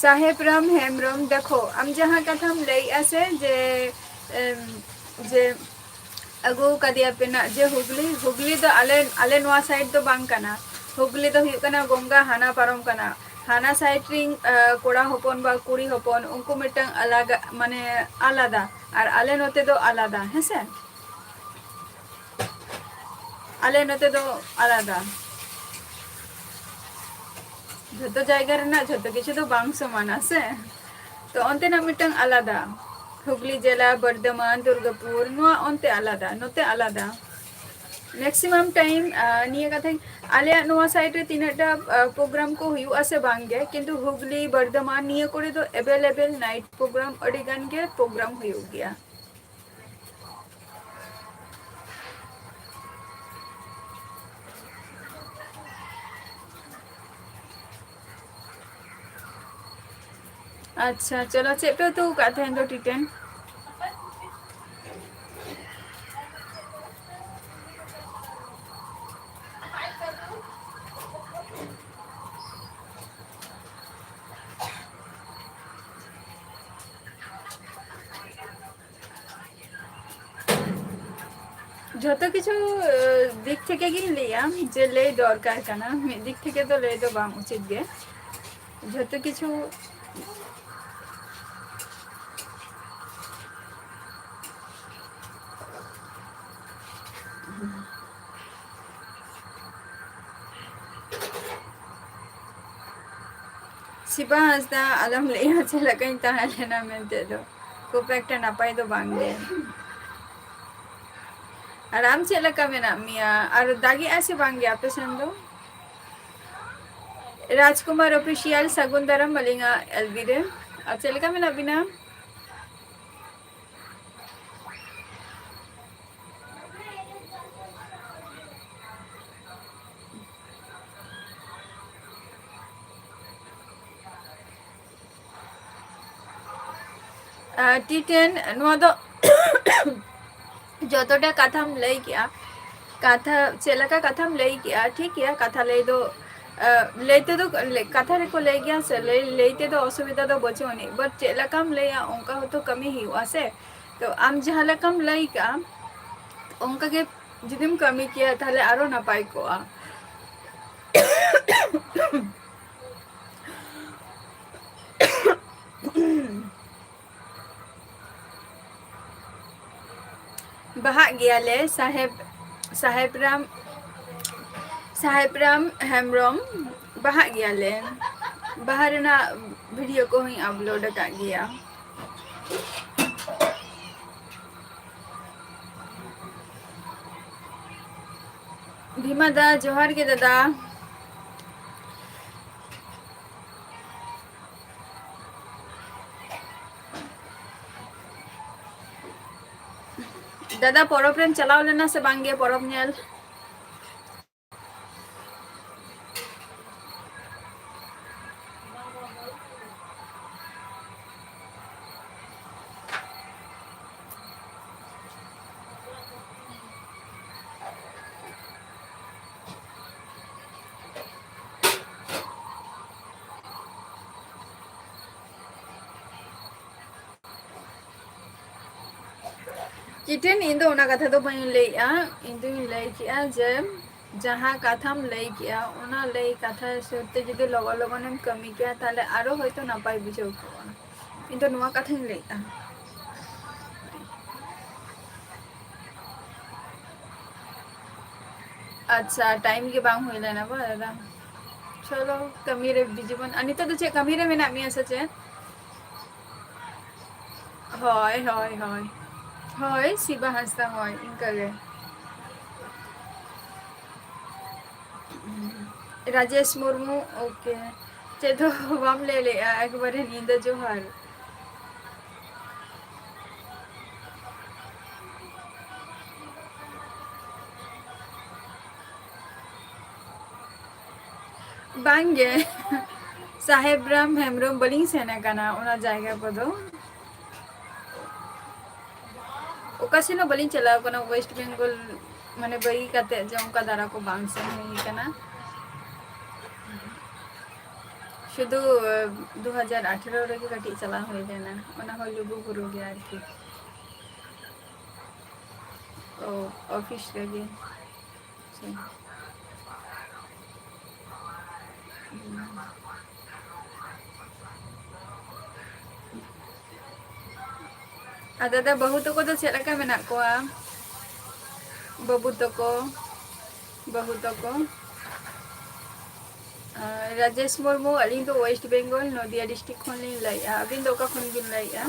ᱥᱟᱦᱮᱵ ᱨᱟᱢ ᱦᱮᱢᱵᱨᱚᱢ, ᱫᱮᱠᱷᱚ, ᱟᱢ ᱡᱟᱦᱟᱸ ᱠᱟᱛᱷᱟᱢ ᱞᱟᱹᱭᱮᱜᱼᱟ ᱥᱮ ᱡᱮ, ᱮᱢ, ᱡᱮ ᱟᱹᱜᱩ ᱠᱟᱫᱮᱭᱟ ᱯᱮ ᱱᱟᱜ ᱡᱮ ᱦᱩᱜᱽᱞᱤ, ᱦᱩᱜᱽᱞᱤ ᱫᱚ ᱟᱞᱮ, ᱟᱞᱮ ᱱᱚᱣᱟ ᱥᱟᱭᱤᱰ ᱫᱚ ᱵᱟᱝ ᱠᱟᱱᱟ᱾ ᱦᱩᱜᱽᱞᱤ ᱫᱚ ᱦᱩᱭᱩᱜ ᱠᱟᱱᱟ ᱜᱚᱝᱜᱟ ᱦᱟᱱᱟ ᱯᱟᱨᱚᱢ ᱠᱟᱱᱟ᱾ ᱦᱟᱱᱟ ᱥᱟᱭᱤᱰ ᱨᱤᱱ, ᱟ, ᱠᱚᱲᱟ ᱦᱚᱯᱚᱱ ᱵᱟ ᱠᱩᱲᱤ ᱦᱚᱯᱚᱱ, ᱩᱱᱠᱩ ᱢᱤᱫᱴᱟᱝ ᱟᱞᱟᱜᱟ, ᱢᱟᱱᱮ ᱟᱞᱟᱫᱟ, ᱟᱨ ᱟᱞᱮ ᱱᱚᱛᱮ ᱫᱚ ᱟᱞᱟᱫᱟ, ᱦᱮᱸᱥᱮ? ᱟᱞᱮ ᱱᱚᱛᱮ ᱫᱚ ᱟᱞᱟᱫᱟ᱾ ᱡᱷᱚᱛᱚ ᱡᱟᱭᱜᱟ ᱨᱮᱱᱟᱜ ᱡᱷᱚᱛᱚ ᱠᱤᱪᱷᱩ ᱫᱚ ᱵᱟᱝ ᱥᱚᱢᱟᱱᱟ ᱥᱮ᱾ ᱛᱚ ᱚᱱᱛᱮᱱᱟᱜ ᱢᱤᱫᱴᱟᱝ ᱟᱞᱟᱫᱟ, ᱦᱩᱜᱽᱞᱤ ᱡᱮᱞᱟ, ᱵᱚᱨᱫᱷᱚᱢᱟᱱ, ᱫᱩᱨᱜᱟᱯᱩᱨ, ᱱᱚᱣᱟ ᱚᱱᱛᱮ ᱟᱞᱟᱫᱟ, ᱱᱚᱛᱮ ᱟᱞᱟᱫᱟ᱾ ᱢᱮᱠᱥᱤᱢᱟᱢ ᱴᱟᱭᱤᱢ ᱱᱤᱭᱟᱹ ᱠᱟᱛᱷᱟᱧ, ᱟᱞᱮᱭᱟᱜ ᱱᱚᱣᱟ ᱥᱟᱭᱤᱰ ᱨᱮ ᱛᱤᱱᱟᱹᱜᱴᱟ ᱯᱨᱳᱜᱨᱟᱢ ᱠᱚ ᱦᱩᱭᱩᱜᱼᱟ ᱥᱮ ᱵᱟᱝ ᱜᱮ, ᱠᱤᱱᱛᱩ ᱦᱩᱜᱽᱞᱤ, ᱵᱚᱨᱫᱷᱚᱢᱟᱱ ᱱᱤᱭᱟᱹ ᱠᱚᱨᱮ ᱫᱚ ᱮᱵᱮᱞᱮᱵᱮᱞ ᱱᱟᱭᱤᱴ ᱯᱨᱳᱜᱨᱟᱢ ᱟᱹᱰᱤ ᱜᱟᱱ ᱜᱮ ᱯᱨᱳᱜᱨᱟᱢ ᱦᱩᱭᱩᱜ ᱜᱮᱭᱟ᱾ ᱟᱪᱪᱷᱟ, ᱪᱚᱞᱚ, ᱪᱮᱫ ᱯᱮ ᱩᱛᱩ ᱟᱠᱟᱫ ᱛᱟᱦᱮᱸᱫ ᱫᱚ ᱴᱤᱴᱮᱱ? ᱡᱷᱚᱛᱚ ᱠᱤᱪᱷᱩ, ᱟᱸ, ᱫᱤᱠ ᱛᱷᱮᱠᱮ ᱜᱤᱧ ᱞᱟᱹᱭᱟ ᱡᱮ ᱞᱟᱹᱭ ᱫᱚᱨᱠᱟᱨ ᱠᱟᱱᱟ, ᱢᱤᱫ ᱫᱤᱠ ᱛᱷᱮᱠᱮ ᱫᱚ ᱞᱟᱹᱭ ᱫᱚ ᱵᱟᱝ ᱩᱪᱤᱛ ᱜᱮ᱾ ᱡᱷᱚᱛᱚ ᱠᱤᱪᱷᱩ ᱥᱤᱵᱟ ᱦᱟᱸᱥᱫᱟ, ᱟᱞᱚᱢ ᱞᱟᱹᱭᱟ ᱪᱮᱫ ᱞᱮᱠᱟᱧ ᱛᱟᱦᱮᱸ ᱞᱮᱱᱟ ᱢᱮᱱᱛᱮ ᱫᱚ, ᱠᱷᱩᱵ ᱮᱠᱴᱟ ᱱᱟᱯᱟᱭ ᱫᱚ ᱵᱟᱝ ᱜᱮ᱾ ᱟᱨ ᱟᱢ ᱪᱮᱫ ᱞᱮᱠᱟ ᱢᱮᱱᱟᱜ ᱢᱮᱭᱟ? ᱟᱨ ᱫᱟᱜᱮᱜᱼᱟ ᱥᱮ ᱵᱟᱝ ᱜᱮ ᱟᱯᱮ ᱥᱮᱱ ᱫᱚ? ᱨᱟᱡᱽᱠᱩᱢᱟᱨ ᱚᱯᱷᱤᱥᱤᱭᱟᱞ, ᱥᱟᱹᱜᱩᱱ ᱫᱟᱨᱟᱢ ᱟᱹᱞᱤᱧᱟᱜ ᱮᱞ ᱵᱤ ᱨᱮ᱾ ᱟᱨ ᱪᱮᱫ ᱞᱮᱠᱟ ᱢᱮᱱᱟᱜ ᱵᱤᱱᱟ? ᱟᱨ ᱴᱤ ᱴᱮᱱ, ᱱᱚᱣᱟ ᱫᱚ ᱡᱚᱛᱚᱴᱟ ᱠᱟᱛᱷᱟᱢ ᱞᱟᱹᱭ ᱠᱮᱜᱼᱟ, ᱠᱟᱛᱷᱟ ᱪᱮᱫ ᱞᱮᱠᱟ ᱠᱟᱛᱷᱟᱢ ᱞᱟᱹᱭ ᱠᱮᱜᱼᱟ, ᱴᱷᱤᱠ ᱜᱮᱭᱟ, ᱠᱟᱛᱷᱟ ᱞᱟᱹᱭ ᱫᱚ, ᱟᱸ, ᱞᱟᱹᱭ ᱛᱮᱫᱚ, ᱠᱟᱛᱷᱟ ᱨᱮᱠᱚ ᱞᱟᱹᱭ ᱜᱮᱭᱟ ᱥᱮ, ᱞᱟᱹᱭ, ᱞᱟᱹᱭ ᱛᱮᱫᱚ ᱚᱥᱩᱵᱤᱫᱷᱟ ᱫᱚ ᱵᱟᱹᱪᱩᱜ ᱟᱹᱱᱤᱡ, but ᱪᱮᱫ ᱞᱮᱠᱟᱢ ᱞᱟᱹᱭᱟ ᱚᱱᱠᱟ ᱦᱚᱸᱛᱚ ᱠᱟᱹᱢᱤ ᱦᱩᱭᱩᱜᱼᱟ ᱥᱮ᱾ ᱛᱚ ᱟᱢ ᱡᱟᱦᱟᱸ ᱞᱮᱠᱟᱢ ᱞᱟᱹᱭ ᱠᱟᱜᱼᱟ ᱚᱱᱠᱟ ᱜᱮ ᱡᱩᱫᱤᱢ ᱠᱟᱹᱢᱤ ᱠᱮᱭᱟ ᱛᱟᱦᱞᱮ ᱟᱨᱚ ᱱᱟᱯᱟᱭ ᱠᱚᱜᱼᱟ᱾ ᱵᱟᱦᱟᱜ ᱜᱮᱭᱟᱞᱮ ᱥᱟᱦᱮᱵ, ᱥᱟᱦᱮᱵ ᱨᱟᱢ, ᱥᱟᱦᱮᱵ ᱨᱟᱢ ᱦᱮᱢᱵᱨᱚᱢ, ᱵᱟᱦᱟᱜ ᱜᱮᱭᱟᱞᱮ᱾ ᱵᱟᱦᱟ ᱨᱮᱱᱟᱜ ᱵᱷᱤᱰᱤᱭᱳ ᱠᱚᱦᱚᱸᱧ ᱟᱯᱞᱳᱰ ᱟᱠᱟᱫ ᱜᱮᱭᱟ᱾ ᱵᱷᱤᱢᱟ ᱫᱟ, ᱡᱚᱦᱟᱨ ᱜᱮ ᱫᱟᱫᱟ᱾ ᱫᱟᱫᱟ, ᱯᱚᱨᱚᱵᱽ ᱨᱮᱢ ᱪᱟᱞᱟᱣ ᱞᱮᱱᱟ ᱥᱮ ᱵᱟᱝ ᱜᱮ, ᱯᱚᱨᱚᱵᱽ ᱧᱮᱞ? ᱪᱤᱴᱷᱤᱱ, ᱤᱧ ᱫᱚ ᱚᱱᱟ ᱠᱟᱛᱷᱟ ᱫᱚ ᱵᱟᱹᱧ ᱞᱟᱹᱭᱮᱜᱼᱟ᱾ ᱤᱧ ᱫᱩᱧ ᱞᱟᱹᱭ ᱠᱮᱜᱼᱟ ᱡᱮ ᱡᱟᱦᱟᱸ ᱠᱟᱛᱷᱟᱢ ᱞᱟᱹᱭ ᱠᱮᱜᱼᱟ, ᱚᱱᱟ ᱞᱟᱹᱭ ᱠᱟᱛᱷᱟ ᱦᱤᱥᱟᱹᱵ ᱛᱮ ᱡᱩᱫᱤ ᱞᱚᱜᱚᱱ ᱞᱚᱜᱚᱱᱮᱢ ᱠᱟᱹᱢᱤ ᱠᱮᱭᱟ, ᱛᱟᱦᱞᱮ ᱟᱨᱚ ᱦᱚᱭᱛᱳ ᱱᱟᱯᱟᱭ ᱵᱩᱡᱷᱟᱹᱣ ᱠᱚᱜᱼᱟ᱾ ᱤᱧ ᱫᱚ ᱱᱚᱣᱟ ᱠᱟᱛᱷᱟᱧ ᱞᱟᱹᱭᱮᱫᱼᱟ᱾ ᱟᱪᱪᱷᱟ, ᱴᱟᱭᱤᱢ ᱜᱮ ᱵᱟᱝ ᱦᱩᱭ ᱞᱮᱱᱟ ᱵᱟ ᱫᱟᱫᱟ᱾ ᱪᱚᱞᱚ, ᱠᱟᱹᱢᱤ ᱨᱮ ᱵᱤᱡᱤ ᱵᱚᱱ᱾ ᱟᱨ ᱱᱤᱛᱚᱜ ᱫᱚ ᱪᱮᱫ ᱠᱟᱹᱢᱤ ᱨᱮ ᱢᱮᱱᱟᱜ ᱢᱮᱭᱟ ᱥᱮ ᱪᱮᱫ? ᱦᱳᱭ, ᱦᱳᱭ, ᱦᱳᱭ᱾ ᱦᱳᱭ, ᱥᱤᱵᱟ ᱦᱟᱸᱥᱫᱟ, ᱦᱳᱭ, ᱤᱱᱠᱟᱹ ᱜᱮ᱾ ᱨᱟᱡᱮᱥ ᱢᱩᱨᱢᱩ, ᱳᱠᱮ᱾ ᱪᱮᱫ ᱦᱚᱸ ᱵᱟᱢ ᱞᱟᱹᱭ ᱞᱮᱜᱼᱟ, ᱮᱠᱵᱟᱨᱮ ᱧᱤᱫᱟᱹ ᱡᱚᱦᱟᱨ᱾ ᱵᱟᱝᱜᱮ, ᱥᱟᱦᱮᱵ ᱨᱟᱢ ᱦᱮᱢᱵᱨᱚᱢ, ᱵᱟᱹᱞᱤᱧ ᱥᱮᱱ ᱟᱠᱟᱱᱟ ᱚᱱᱟ ᱡᱟᱭᱜᱟ ᱠᱚᱫᱚ᱾ ᱚᱠᱟ ᱥᱮᱱ ᱦᱚᱸ ᱵᱟᱹᱞᱤᱧ ᱪᱟᱞᱟᱣ ᱟᱠᱟᱱᱟ ᱳᱭᱮᱥᱴ ᱵᱮᱝᱜᱚᱞ, ᱢᱟᱱᱮ, ᱵᱟᱹᱜᱤ ᱠᱟᱛᱮ ᱡᱮ ᱚᱱᱠᱟ ᱫᱟᱬᱟ ᱠᱚ ᱵᱟᱝ ᱥᱮᱱ ᱦᱩᱭ ᱟᱠᱟᱱᱟ᱾ ᱥᱩᱫᱷᱩ ᱫᱩ ᱦᱟᱡᱟᱨ ᱟᱴᱷᱮᱨᱚ ᱨᱮᱜᱮ ᱠᱟᱹᱴᱤᱡ ᱪᱟᱞᱟᱣ ᱦᱩᱭ ᱞᱮᱱᱟ, ᱚᱱᱟ ᱦᱚᱸ ᱞᱩᱜᱩ ᱵᱩᱨᱩ ᱜᱮ ᱟᱨᱠᱤ᱾ ᱚ, ᱚᱯᱷᱤᱥ ᱨᱮᱜᱮ᱾ ᱟᱪᱪᱷᱟ᱾ ᱟᱨ ᱫᱟᱫᱟ, ᱵᱟᱹᱦᱩ ᱛᱟᱠᱚ ᱫᱚ ᱪᱮᱫ ᱞᱮᱠᱟ ᱢᱮᱱᱟᱜ ᱠᱚᱣᱟ? ᱵᱟᱹᱵᱩ ᱛᱟᱠᱚ, ᱵᱟᱹᱦᱩ ᱛᱟᱠᱚ? ᱟᱨ ᱨᱟᱡᱮᱥ ᱢᱩᱨᱢᱩ, ᱟᱹᱞᱤᱧ ᱫᱚ ᱳᱭᱮᱥᱴ ᱵᱮᱝᱜᱚᱞ, ᱱᱚᱫᱤᱭᱟ ᱰᱤᱥᱴᱨᱤᱠᱴ ᱠᱷᱚᱱ ᱞᱤᱧ ᱞᱟᱹᱭᱮᱫᱼᱟ᱾ ᱟᱹᱵᱤᱱ ᱫᱚ ᱚᱠᱟ ᱠᱷᱚᱱ ᱵᱤᱱ ᱞᱟᱹᱭᱮᱫᱼᱟ?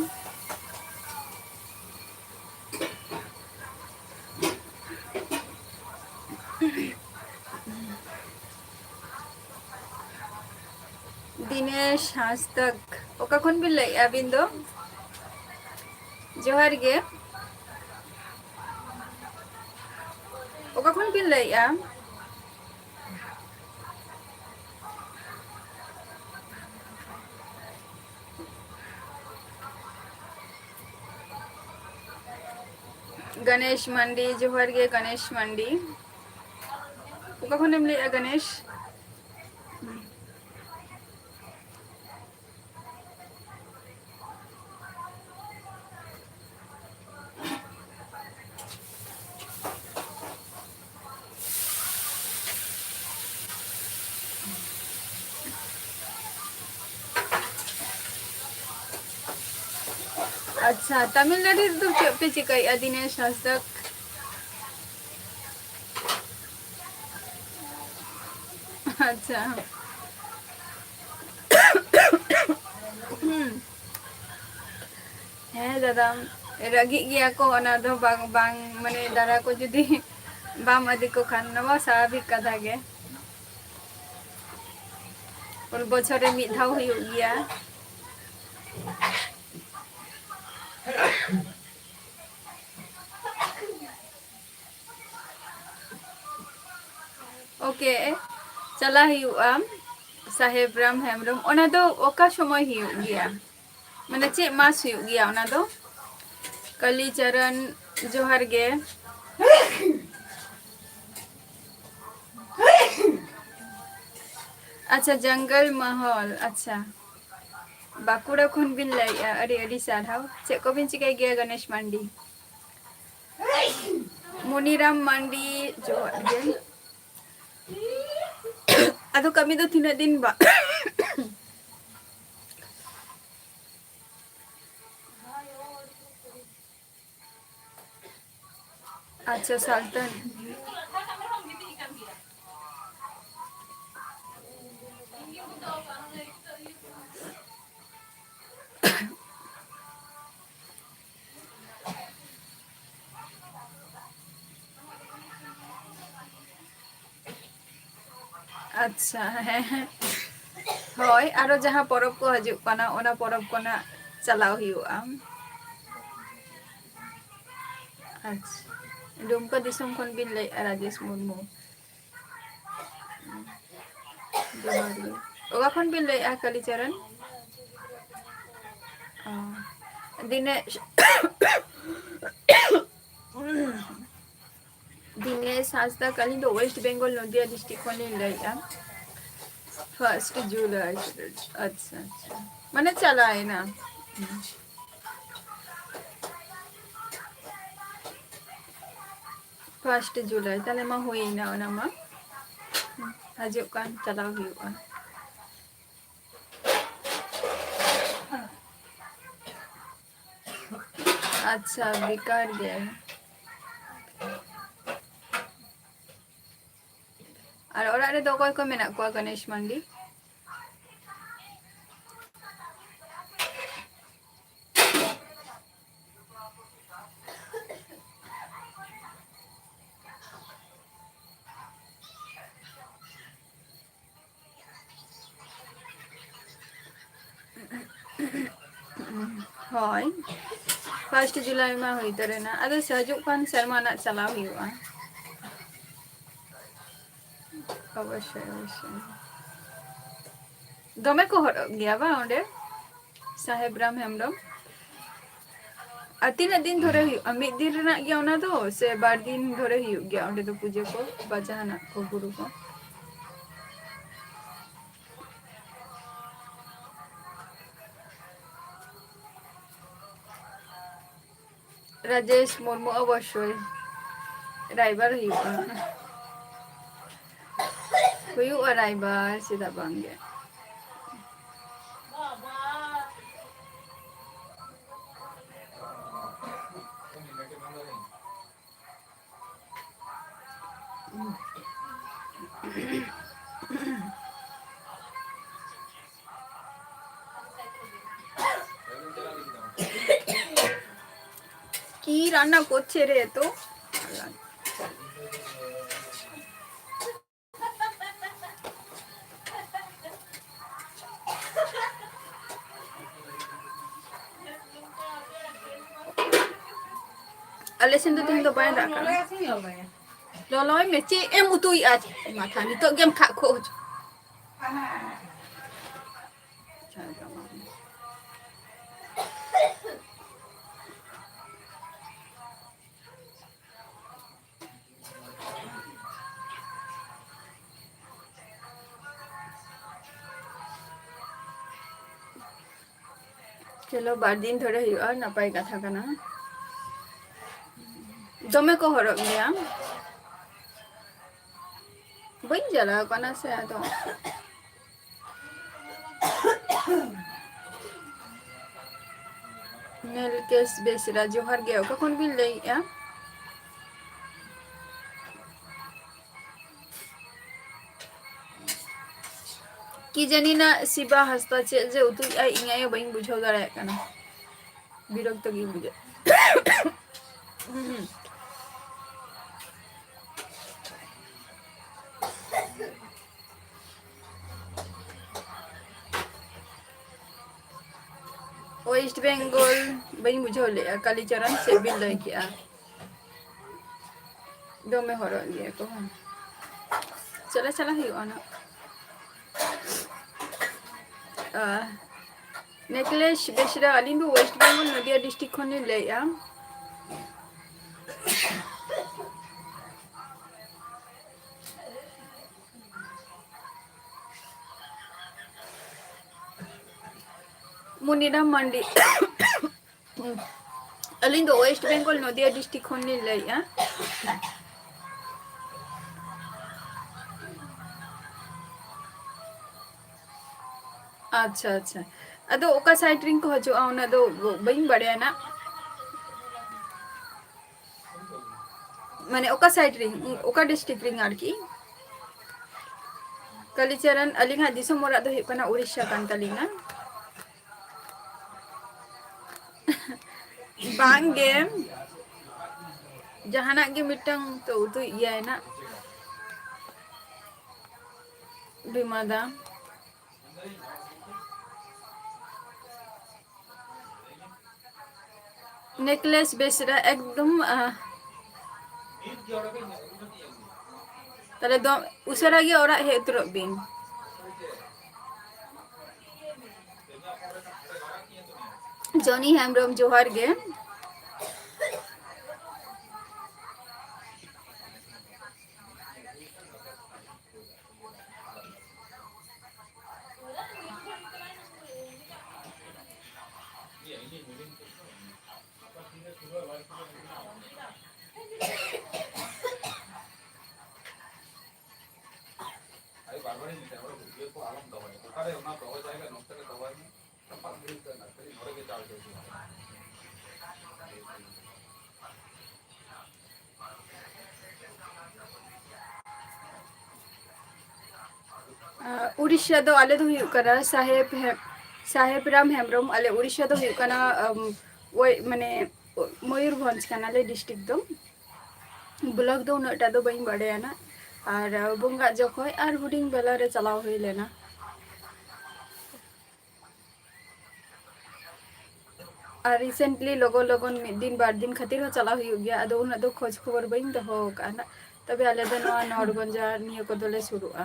ᱫᱤᱱᱮᱥ ᱦᱟᱸᱥᱫᱟᱜ, ᱚᱠᱟ ᱠᱷᱚᱱ ᱵᱤᱱ ᱞᱟᱹᱭᱮᱫᱼᱟ ᱟᱹᱵᱤᱱ ᱫᱚ? ᱡᱚᱦᱟᱨ ᱜᱮ᱾ ᱚᱠᱟ ᱠᱷᱚᱱ ᱵᱤᱱ ᱞᱟᱹᱭᱮᱫᱼᱟ? ᱜᱚᱱᱮᱥ ᱢᱟᱱᱰᱤ, ᱡᱚᱦᱟᱨ ᱜᱮ ᱜᱚᱱᱮᱥ ᱢᱟᱱᱰᱤ᱾ ᱚᱠᱟ ᱠᱷᱚᱱᱮᱢ ᱞᱟᱹᱭᱮᱫᱼᱟ ᱜᱚᱱᱮᱥ? ᱟᱪᱪᱷᱟ, ᱛᱟᱢᱤᱞᱱᱟᱲᱩ ᱨᱮᱫᱚ ᱪᱮᱫ ᱯᱮ ᱪᱤᱠᱟᱹᱭᱮᱫᱼᱟ ᱫᱤᱱᱮᱥ ᱦᱟᱸᱥᱫᱟ? ᱟᱪᱪᱷᱟ᱾ ᱦᱩᱸ᱾ ᱦᱮᱸ ᱫᱟᱫᱟ, ᱨᱟᱹᱜᱤᱜ ᱜᱮᱭᱟ ᱠᱚ, ᱚᱱᱟ ᱫᱚ ᱵᱟᱝ, ᱵᱟᱝ, ᱢᱟᱱᱮ ᱫᱟᱨᱟ ᱠᱚ ᱡᱩᱫᱤ ᱵᱟᱢ ᱤᱫᱤ ᱠᱚ ᱠᱷᱟᱱ, ᱱᱚᱣᱟ ᱥᱟᱵᱷᱟᱵᱤᱠ ᱠᱟᱛᱷᱟ ᱜᱮ᱾ ᱵᱚᱪᱷᱚᱨ ᱨᱮ ᱢᱤᱫ ᱫᱷᱟᱣ ᱦᱩᱭᱩᱜ ᱜᱮᱭᱟ᱾ ᱳᱠᱮ, ᱪᱟᱞᱟᱜ ᱦᱩᱭᱩᱜᱼᱟ ᱥᱟᱦᱮᱵ ᱨᱟᱢ ᱦᱮᱢᱵᱨᱚᱢ᱾ ᱚᱱᱟ ᱫᱚ ᱚᱠᱟ ᱥᱚᱢᱚᱭ ᱦᱩᱭᱩᱜ ᱜᱮᱭᱟ? ᱢᱟᱱᱮ ᱪᱮᱫ ᱢᱟᱥ ᱦᱩᱭᱩᱜ ᱜᱮᱭᱟ ᱚᱱᱟ ᱫᱚ? ᱠᱟᱞᱤᱪᱟᱨᱟᱱ, ᱡᱚᱦᱟᱨ ᱜᱮ᱾ ᱟᱪᱪᱷᱟ, ᱡᱚᱝᱜᱚᱞ ᱢᱚᱦᱚᱞ, ᱟᱪᱪᱷᱟ᱾ ᱵᱟᱸᱠᱩᱲᱟ ᱠᱷᱚᱱ ᱵᱤᱱ ᱞᱟᱹᱭᱮᱫᱼᱟ, ᱟᱹᱰᱤ ᱟᱹᱰᱤ ᱥᱟᱨᱦᱟᱣ᱾ ᱪᱮᱫ ᱠᱚᱵᱤᱱ ᱪᱤᱠᱟᱹᱭ ᱜᱮᱭᱟ ᱜᱚᱱᱮᱥ ᱢᱟᱱᱰᱤ? ᱢᱩᱱᱤᱨᱟᱢ ᱢᱟᱱᱰᱤ, ᱡᱚᱦᱟᱨ ᱜᱮ᱾ ᱟᱫᱚ ᱠᱟᱹᱢᱤ ᱫᱚ ᱛᱤᱱᱟᱹᱜ ᱫᱤᱱ ᱵᱟ-, ᱟᱪᱪᱷᱟ, ᱥᱟᱞᱛᱟᱱ᱾ ᱟᱪᱪᱷᱟ, ᱦᱮᱸ, ᱦᱮᱸ᱾ ᱦᱳᱭ, ᱟᱨᱚ ᱡᱟᱦᱟᱸ ᱯᱚᱨᱚᱵᱽ ᱠᱚ ᱦᱤᱡᱩᱜ ᱠᱟᱱᱟ, ᱚᱱᱟ ᱯᱚᱨᱚᱵᱽ ᱠᱚ ᱱᱟᱜ ᱪᱟᱞᱟᱣ ᱦᱩᱭᱩᱜᱼᱟ᱾ ᱟᱪᱪᱷᱟ, ᱰᱩᱢᱠᱟ ᱫᱤᱥᱚᱢ ᱠᱷᱚᱱ ᱵᱤᱱ ᱞᱟᱹᱭᱮᱫᱼᱟ, ᱨᱟᱡᱮᱥ ᱢᱩᱨᱢᱩ? ᱡᱚᱦᱟᱨ ᱜᱮ᱾ ᱚᱠᱟ ᱠᱷᱚᱱ ᱵᱤᱱ ᱞᱟᱹᱭᱮᱫᱼᱟ, ᱠᱟᱞᱤᱪᱚᱨᱚᱱ? ᱚ, ᱫᱤᱱᱮᱥ, ᱫᱤᱱᱮᱥ ᱦᱟᱸᱥᱫᱟ, ᱟᱹᱞᱤᱧ ᱫᱚ ᱳᱭᱮᱥᱴ ᱵᱮᱝᱜᱚᱞ, ᱱᱚᱫᱤᱭᱟ ᱰᱤᱥᱴᱨᱤᱠᱴ ᱠᱷᱚᱱ ᱞᱤᱧ ᱞᱟᱹᱭᱮᱫᱼᱟ᱾ ᱯᱷᱟᱨᱥᱴ ᱡᱩᱞᱟᱭ᱾ ᱟᱪᱪᱷᱟ, ᱟᱪᱪᱷᱟ, ᱢᱟᱱᱮ ᱪᱟᱞᱟᱣᱮᱱᱟ᱾ ᱯᱷᱟᱨᱥᱴ ᱡᱩᱞᱟᱭ, ᱛᱟᱦᱞᱮ ᱢᱟ ᱦᱩᱭᱮᱱᱟ ᱚᱱᱟ ᱢᱟ᱾ ᱦᱤᱡᱩᱜ ᱠᱟᱱ ᱪᱟᱞᱟᱣ ᱦᱩᱭᱩᱜᱼᱟ᱾ ᱟᱪᱪᱷᱟ, ᱵᱮᱠᱟᱨ ᱜᱮ᱾ ᱟᱨ ᱚᱲᱟᱜ ᱨᱮᱫᱚ ᱚᱠᱚᱭ ᱠᱚ ᱢᱮᱱᱟᱜ ᱠᱚᱣᱟ, ᱜᱚᱱᱮᱥ ᱢᱟᱱᱰᱤ? ᱦᱳᱭ, ᱯᱷᱟᱨᱥᱴ ᱡᱩᱞᱟᱭ ᱢᱟ ᱦᱩᱭ ᱩᱛᱟᱹᱨᱮᱱᱟ, ᱟᱫᱚ ᱦᱤᱡᱩᱜ ᱠᱟᱱ ᱥᱮᱨᱢᱟ ᱱᱟᱜ ᱪᱟᱞᱟᱣ ᱦᱩᱭᱩᱜᱼᱟ᱾ ᱚᱵᱚᱥᱥᱳᱭ, ᱚᱵᱚᱥᱥᱳᱭ᱾ ᱫᱚᱢᱮ ᱠᱚ ᱦᱚᱲᱚᱜ ᱜᱮᱭᱟ ᱵᱟᱝ ᱚᱸᱰᱮ? ᱥᱟᱦᱮᱵ ᱨᱟᱢ ᱦᱮᱢᱵᱨᱚᱢ᱾ ᱟᱨ ᱛᱤᱱᱟᱹᱜ ᱫᱤᱱ ᱫᱷᱚᱨᱮ ᱦᱩᱭᱩᱜᱼᱟ? ᱢᱤᱫ ᱫᱤᱱ ᱨᱮᱱᱟᱜ ᱜᱮ ᱚᱱᱟ ᱫᱚ, ᱥᱮ ᱵᱟᱨ ᱫᱤᱱ ᱫᱷᱚᱨᱮ ᱦᱩᱭᱩᱜ ᱜᱮᱭᱟ ᱚᱸᱰᱮ ᱫᱚ ᱯᱩᱡᱟᱹ ᱠᱚ ᱵᱟ ᱡᱟᱦᱟᱱᱟᱜ ᱠᱚ, ᱜᱩᱨᱩ ᱠᱚ? ᱨᱟᱡᱮᱥ ᱢᱩᱨᱢᱩ, ᱚᱵᱚᱥᱥᱳᱭ ᱨᱟᱭᱵᱟᱨ ᱦᱩᱭᱩᱜᱼᱟ᱾ ᱦᱩᱭᱩᱜᱼᱟ ᱨᱟᱭᱵᱟᱨ, ᱪᱮᱫᱟᱜ ᱵᱟᱝ ᱜᱮ? কি রান্না করছে রে এত? ᱟᱞᱮ ᱥᱮᱱ ᱫᱚ ᱛᱮᱦᱮᱧ ᱫᱚ ᱵᱟᱭ ᱫᱟᱜ ᱠᱟᱜᱼᱟ᱾ ᱞᱚᱞᱚᱭ ᱢᱮ, ᱪᱮᱫ ᱮᱢ ᱩᱛᱩᱭᱮᱫᱼᱟ? ᱢᱟᱛᱷᱟ, ᱱᱤᱛᱚᱜ ᱜᱮᱢ ᱠᱷᱟᱜ ᱠᱷᱳᱜ ᱦᱚᱪᱚ᱾ ᱪᱚᱞᱚ, ᱵᱟᱨ ᱫᱤᱱ ᱫᱷᱚᱨᱮ ᱦᱩᱭᱩᱜᱼᱟ, ᱱᱟᱯᱟᱭ ᱠᱟᱛᱷᱟ ᱠᱟᱱᱟ᱾ ᱫᱚᱢᱮ ᱠᱚ ᱦᱚᱨᱚᱜ ᱜᱮᱭᱟ᱾ ᱵᱟᱹᱧ ᱪᱟᱞᱟᱣ ᱠᱟᱱᱟ ᱥᱮ, ᱟᱫᱚ᱾ ᱱᱤᱞᱠᱮᱥ ᱵᱮᱥᱨᱟ, ᱡᱚᱦᱟᱨ ᱜᱮ᱾ ᱚᱠᱟ ᱠᱷᱚᱱ ᱵᱤᱱ ᱞᱟᱹᱭᱮᱜᱼᱟ? ᱠᱤ ᱡᱟᱹᱱᱤ ᱱᱟ ᱥᱤᱵᱟ ᱦᱟᱸᱥᱫᱟ ᱪᱮᱫ ᱡᱮ ᱩᱛᱩᱭᱮᱜᱼᱟᱭ, ᱤᱧ ᱟᱭᱳ ᱵᱟᱹᱧ ᱵᱩᱡᱷᱟᱹᱣ ᱫᱟᱲᱮᱭᱟᱜ ᱠᱟᱱᱟ, ᱵᱤᱨᱚᱠᱛᱚ ᱜᱤᱧ ᱵᱩᱡᱷᱟᱹᱣ᱾ West Bengal ᱵᱟᱹᱧ ᱵᱩᱡᱷᱟᱹᱣ ᱞᱮᱜᱼᱟ, ᱠᱟᱞᱤᱪᱚᱨᱚᱱ ᱪᱮᱫ ᱵᱤᱱ ᱞᱟᱹᱭ ᱠᱮᱜᱼᱟ? ᱫᱚᱢᱮ ᱦᱚᱨᱚᱜ ᱜᱮᱭᱟ ᱠᱚ ᱵᱟᱝ? ᱪᱟᱞᱟᱜ ᱪᱟᱞᱟᱜ ᱦᱩᱭᱩᱜᱼᱟ ᱱᱟᱜ᱾ ᱟᱦ, ᱱᱤᱠᱷᱤᱞᱮᱥ ᱵᱮᱥᱨᱟ, ᱟᱹᱞᱤᱧ ᱫᱚ West Bengal ᱱᱚᱫᱤᱭᱟ district ᱠᱷᱚᱱ ᱞᱤᱧ ᱞᱟᱹᱭᱮᱜᱼᱟ᱾ ᱢᱩᱱᱤᱨᱟᱢ ᱢᱟᱱᱰᱤ᱾ ᱟᱹᱞᱤᱧ ᱫᱚ West Bengal ᱱᱚᱫᱤᱭᱟ district ᱠᱷᱚᱱ ᱞᱤᱧ ᱞᱟᱹᱭᱮᱜᱼᱟ᱾ ᱟᱪᱪᱷᱟ, ᱟᱪᱪᱷᱟ᱾ ᱟᱫᱚ ᱚᱠᱟ side ᱨᱮᱱ ᱠᱚ ᱦᱤᱡᱩᱜᱼᱟ, ᱚᱱᱟ ᱫᱚ ᱵᱟᱹᱧ ᱵᱟᱲᱟᱭᱟ ᱱᱟᱜ᱾ ᱢᱟᱱᱮ ᱚᱠᱟ side ᱨᱮᱱ, ᱚᱠᱟ district ᱨᱮᱱ ᱟᱨᱠᱤ᱾ ᱠᱟᱞᱤᱪᱟᱨᱟᱱ, ᱟᱹᱞᱤᱧᱟᱜ ᱫᱤᱥᱚᱢ ᱚᱲᱟᱜ ᱫᱚ ᱦᱩᱭᱩᱜ ᱠᱟᱱᱟ ᱩᱲᱤᱥᱥᱟ ᱠᱟᱱ ᱛᱟᱹᱞᱤᱧᱟ᱾ ᱵᱟᱝ ᱜᱮ, ᱡᱟᱦᱟᱱᱟᱜ ᱜᱮ ᱢᱤᱫᱴᱟᱝ ᱛᱚ ᱩᱛᱩᱭᱮᱫ ᱜᱮᱭᱟᱭ ᱱᱟᱜ᱾ ᱵᱤᱢᱟ ᱫᱟ᱾ ᱱᱮᱠᱞᱮᱥ ᱵᱮᱥᱨᱟ ᱮᱠᱫᱚᱢ, ᱟᱦ, ᱛᱟᱦᱞᱮ ᱫᱚ ᱩᱥᱟᱹᱨᱟ ᱜᱮ ᱚᱲᱟᱜ ᱦᱮᱡ ᱩᱛᱟᱹᱨᱚᱜ ᱵᱤᱱ᱾ ᱡᱚᱱᱤ ᱦᱮᱢᱵᱨᱚᱢ, ᱡᱚᱦᱟᱨ ᱜᱮ᱾ ᱟᱸ, ᱩᱲᱤᱥᱥᱟ ᱫᱚ ᱟᱞᱮ ᱫᱚ ᱦᱩᱭᱩᱜ ᱠᱟᱱᱟ ᱥᱟᱦᱮᱵ ᱦᱮ-, ᱥᱟᱦᱮᱵ ᱨᱟᱢ ᱦᱮᱢᱵᱨᱚᱢ᱾ ᱟᱞᱮ ᱩᱲᱤᱥᱥᱟ ᱫᱚ ᱦᱩᱭᱩᱜ ᱠᱟᱱᱟ, ᱟᱢ, ᱳᱭ, ᱢᱟᱱᱮ, ᱢᱚᱭᱩᱨᱵᱷᱚᱸᱡᱽ ᱠᱟᱱᱟᱞᱮ district ᱫᱚ᱾ Block ᱫᱚ ᱩᱱᱟᱹᱜ ᱴᱟ ᱫᱚ ᱵᱟᱹᱧ ᱵᱟᱰᱟᱭᱟ ᱱᱟᱜ᱾ ᱟᱨ, ᱟᱸ, ᱵᱚᱸᱜᱟᱜ ᱡᱚᱠᱷᱚᱡ ᱟᱨ ᱦᱩᱰᱤᱧ ᱵᱮᱞᱟ ᱨᱮ ᱪᱟᱞᱟᱣ ᱦᱩᱭ ᱞᱮᱱᱟ᱾ ᱟᱨ recently ᱞᱚᱜᱚᱱ ᱞᱚᱜᱚᱱ ᱢᱤᱫ ᱫᱤᱱ ᱵᱟᱨ ᱫᱤᱱ ᱠᱷᱟᱹᱛᱤᱨ ᱦᱚᱸ ᱪᱟᱞᱟᱣ ᱦᱩᱭᱩᱜ ᱜᱮᱭᱟ, ᱟᱫᱚ ᱩᱱᱟᱹᱜ ᱫᱚ ᱠᱷᱚᱡᱽ ᱠᱷᱚᱵᱚᱨ ᱵᱟᱹᱧ ᱫᱚᱦᱚ ᱟᱠᱟᱫᱼᱟ ᱱᱟᱜ᱾ ᱛᱚᱵᱮ ᱟᱞᱮ ᱫᱚ ᱱᱚᱣᱟ ᱱᱚᱲᱜᱚᱸᱡᱟ ᱱᱤᱭᱟᱹ ᱠᱚᱫᱚᱞᱮ ᱥᱩᱨᱩᱜᱼᱟ᱾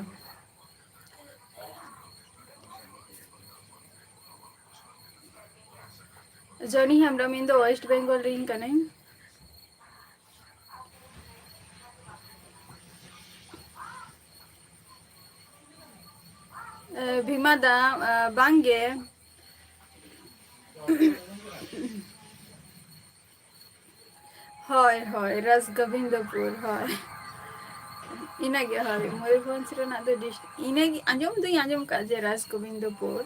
ᱡᱚᱱᱤ ᱦᱮᱢᱵᱨᱚᱢ, ᱤᱧ ᱫᱚ West Bengal ᱨᱤᱧ ᱠᱟᱹᱱᱟᱹᱧ᱾ ᱮ, ᱵᱷᱤᱢᱟ ᱫᱟ, ᱮ, ᱵᱟᱝ ᱜᱮ᱾ ᱦᱳᱭ, ᱦᱳᱭ, ᱨᱟᱡᱽ ᱜᱳᱵᱤᱱᱫᱚᱯᱩᱨ, ᱦᱳᱭ᱾ ᱤᱱᱟᱹᱜᱮ, ᱦᱳᱭ, ᱢᱚᱭᱩᱨᱵᱷᱚᱸᱡᱽ ᱨᱮᱱᱟᱜ ᱫᱚ ᱰᱤᱥ-, ᱤᱱᱟᱹᱜᱮ ᱟᱸᱡᱚᱢ ᱫᱩᱧ ᱟᱸᱡᱚᱢ ᱠᱟᱜᱼᱟ ᱡᱮ ᱨᱟᱡᱽ ᱜᱳᱵᱤᱱᱫᱚᱯᱩᱨ᱾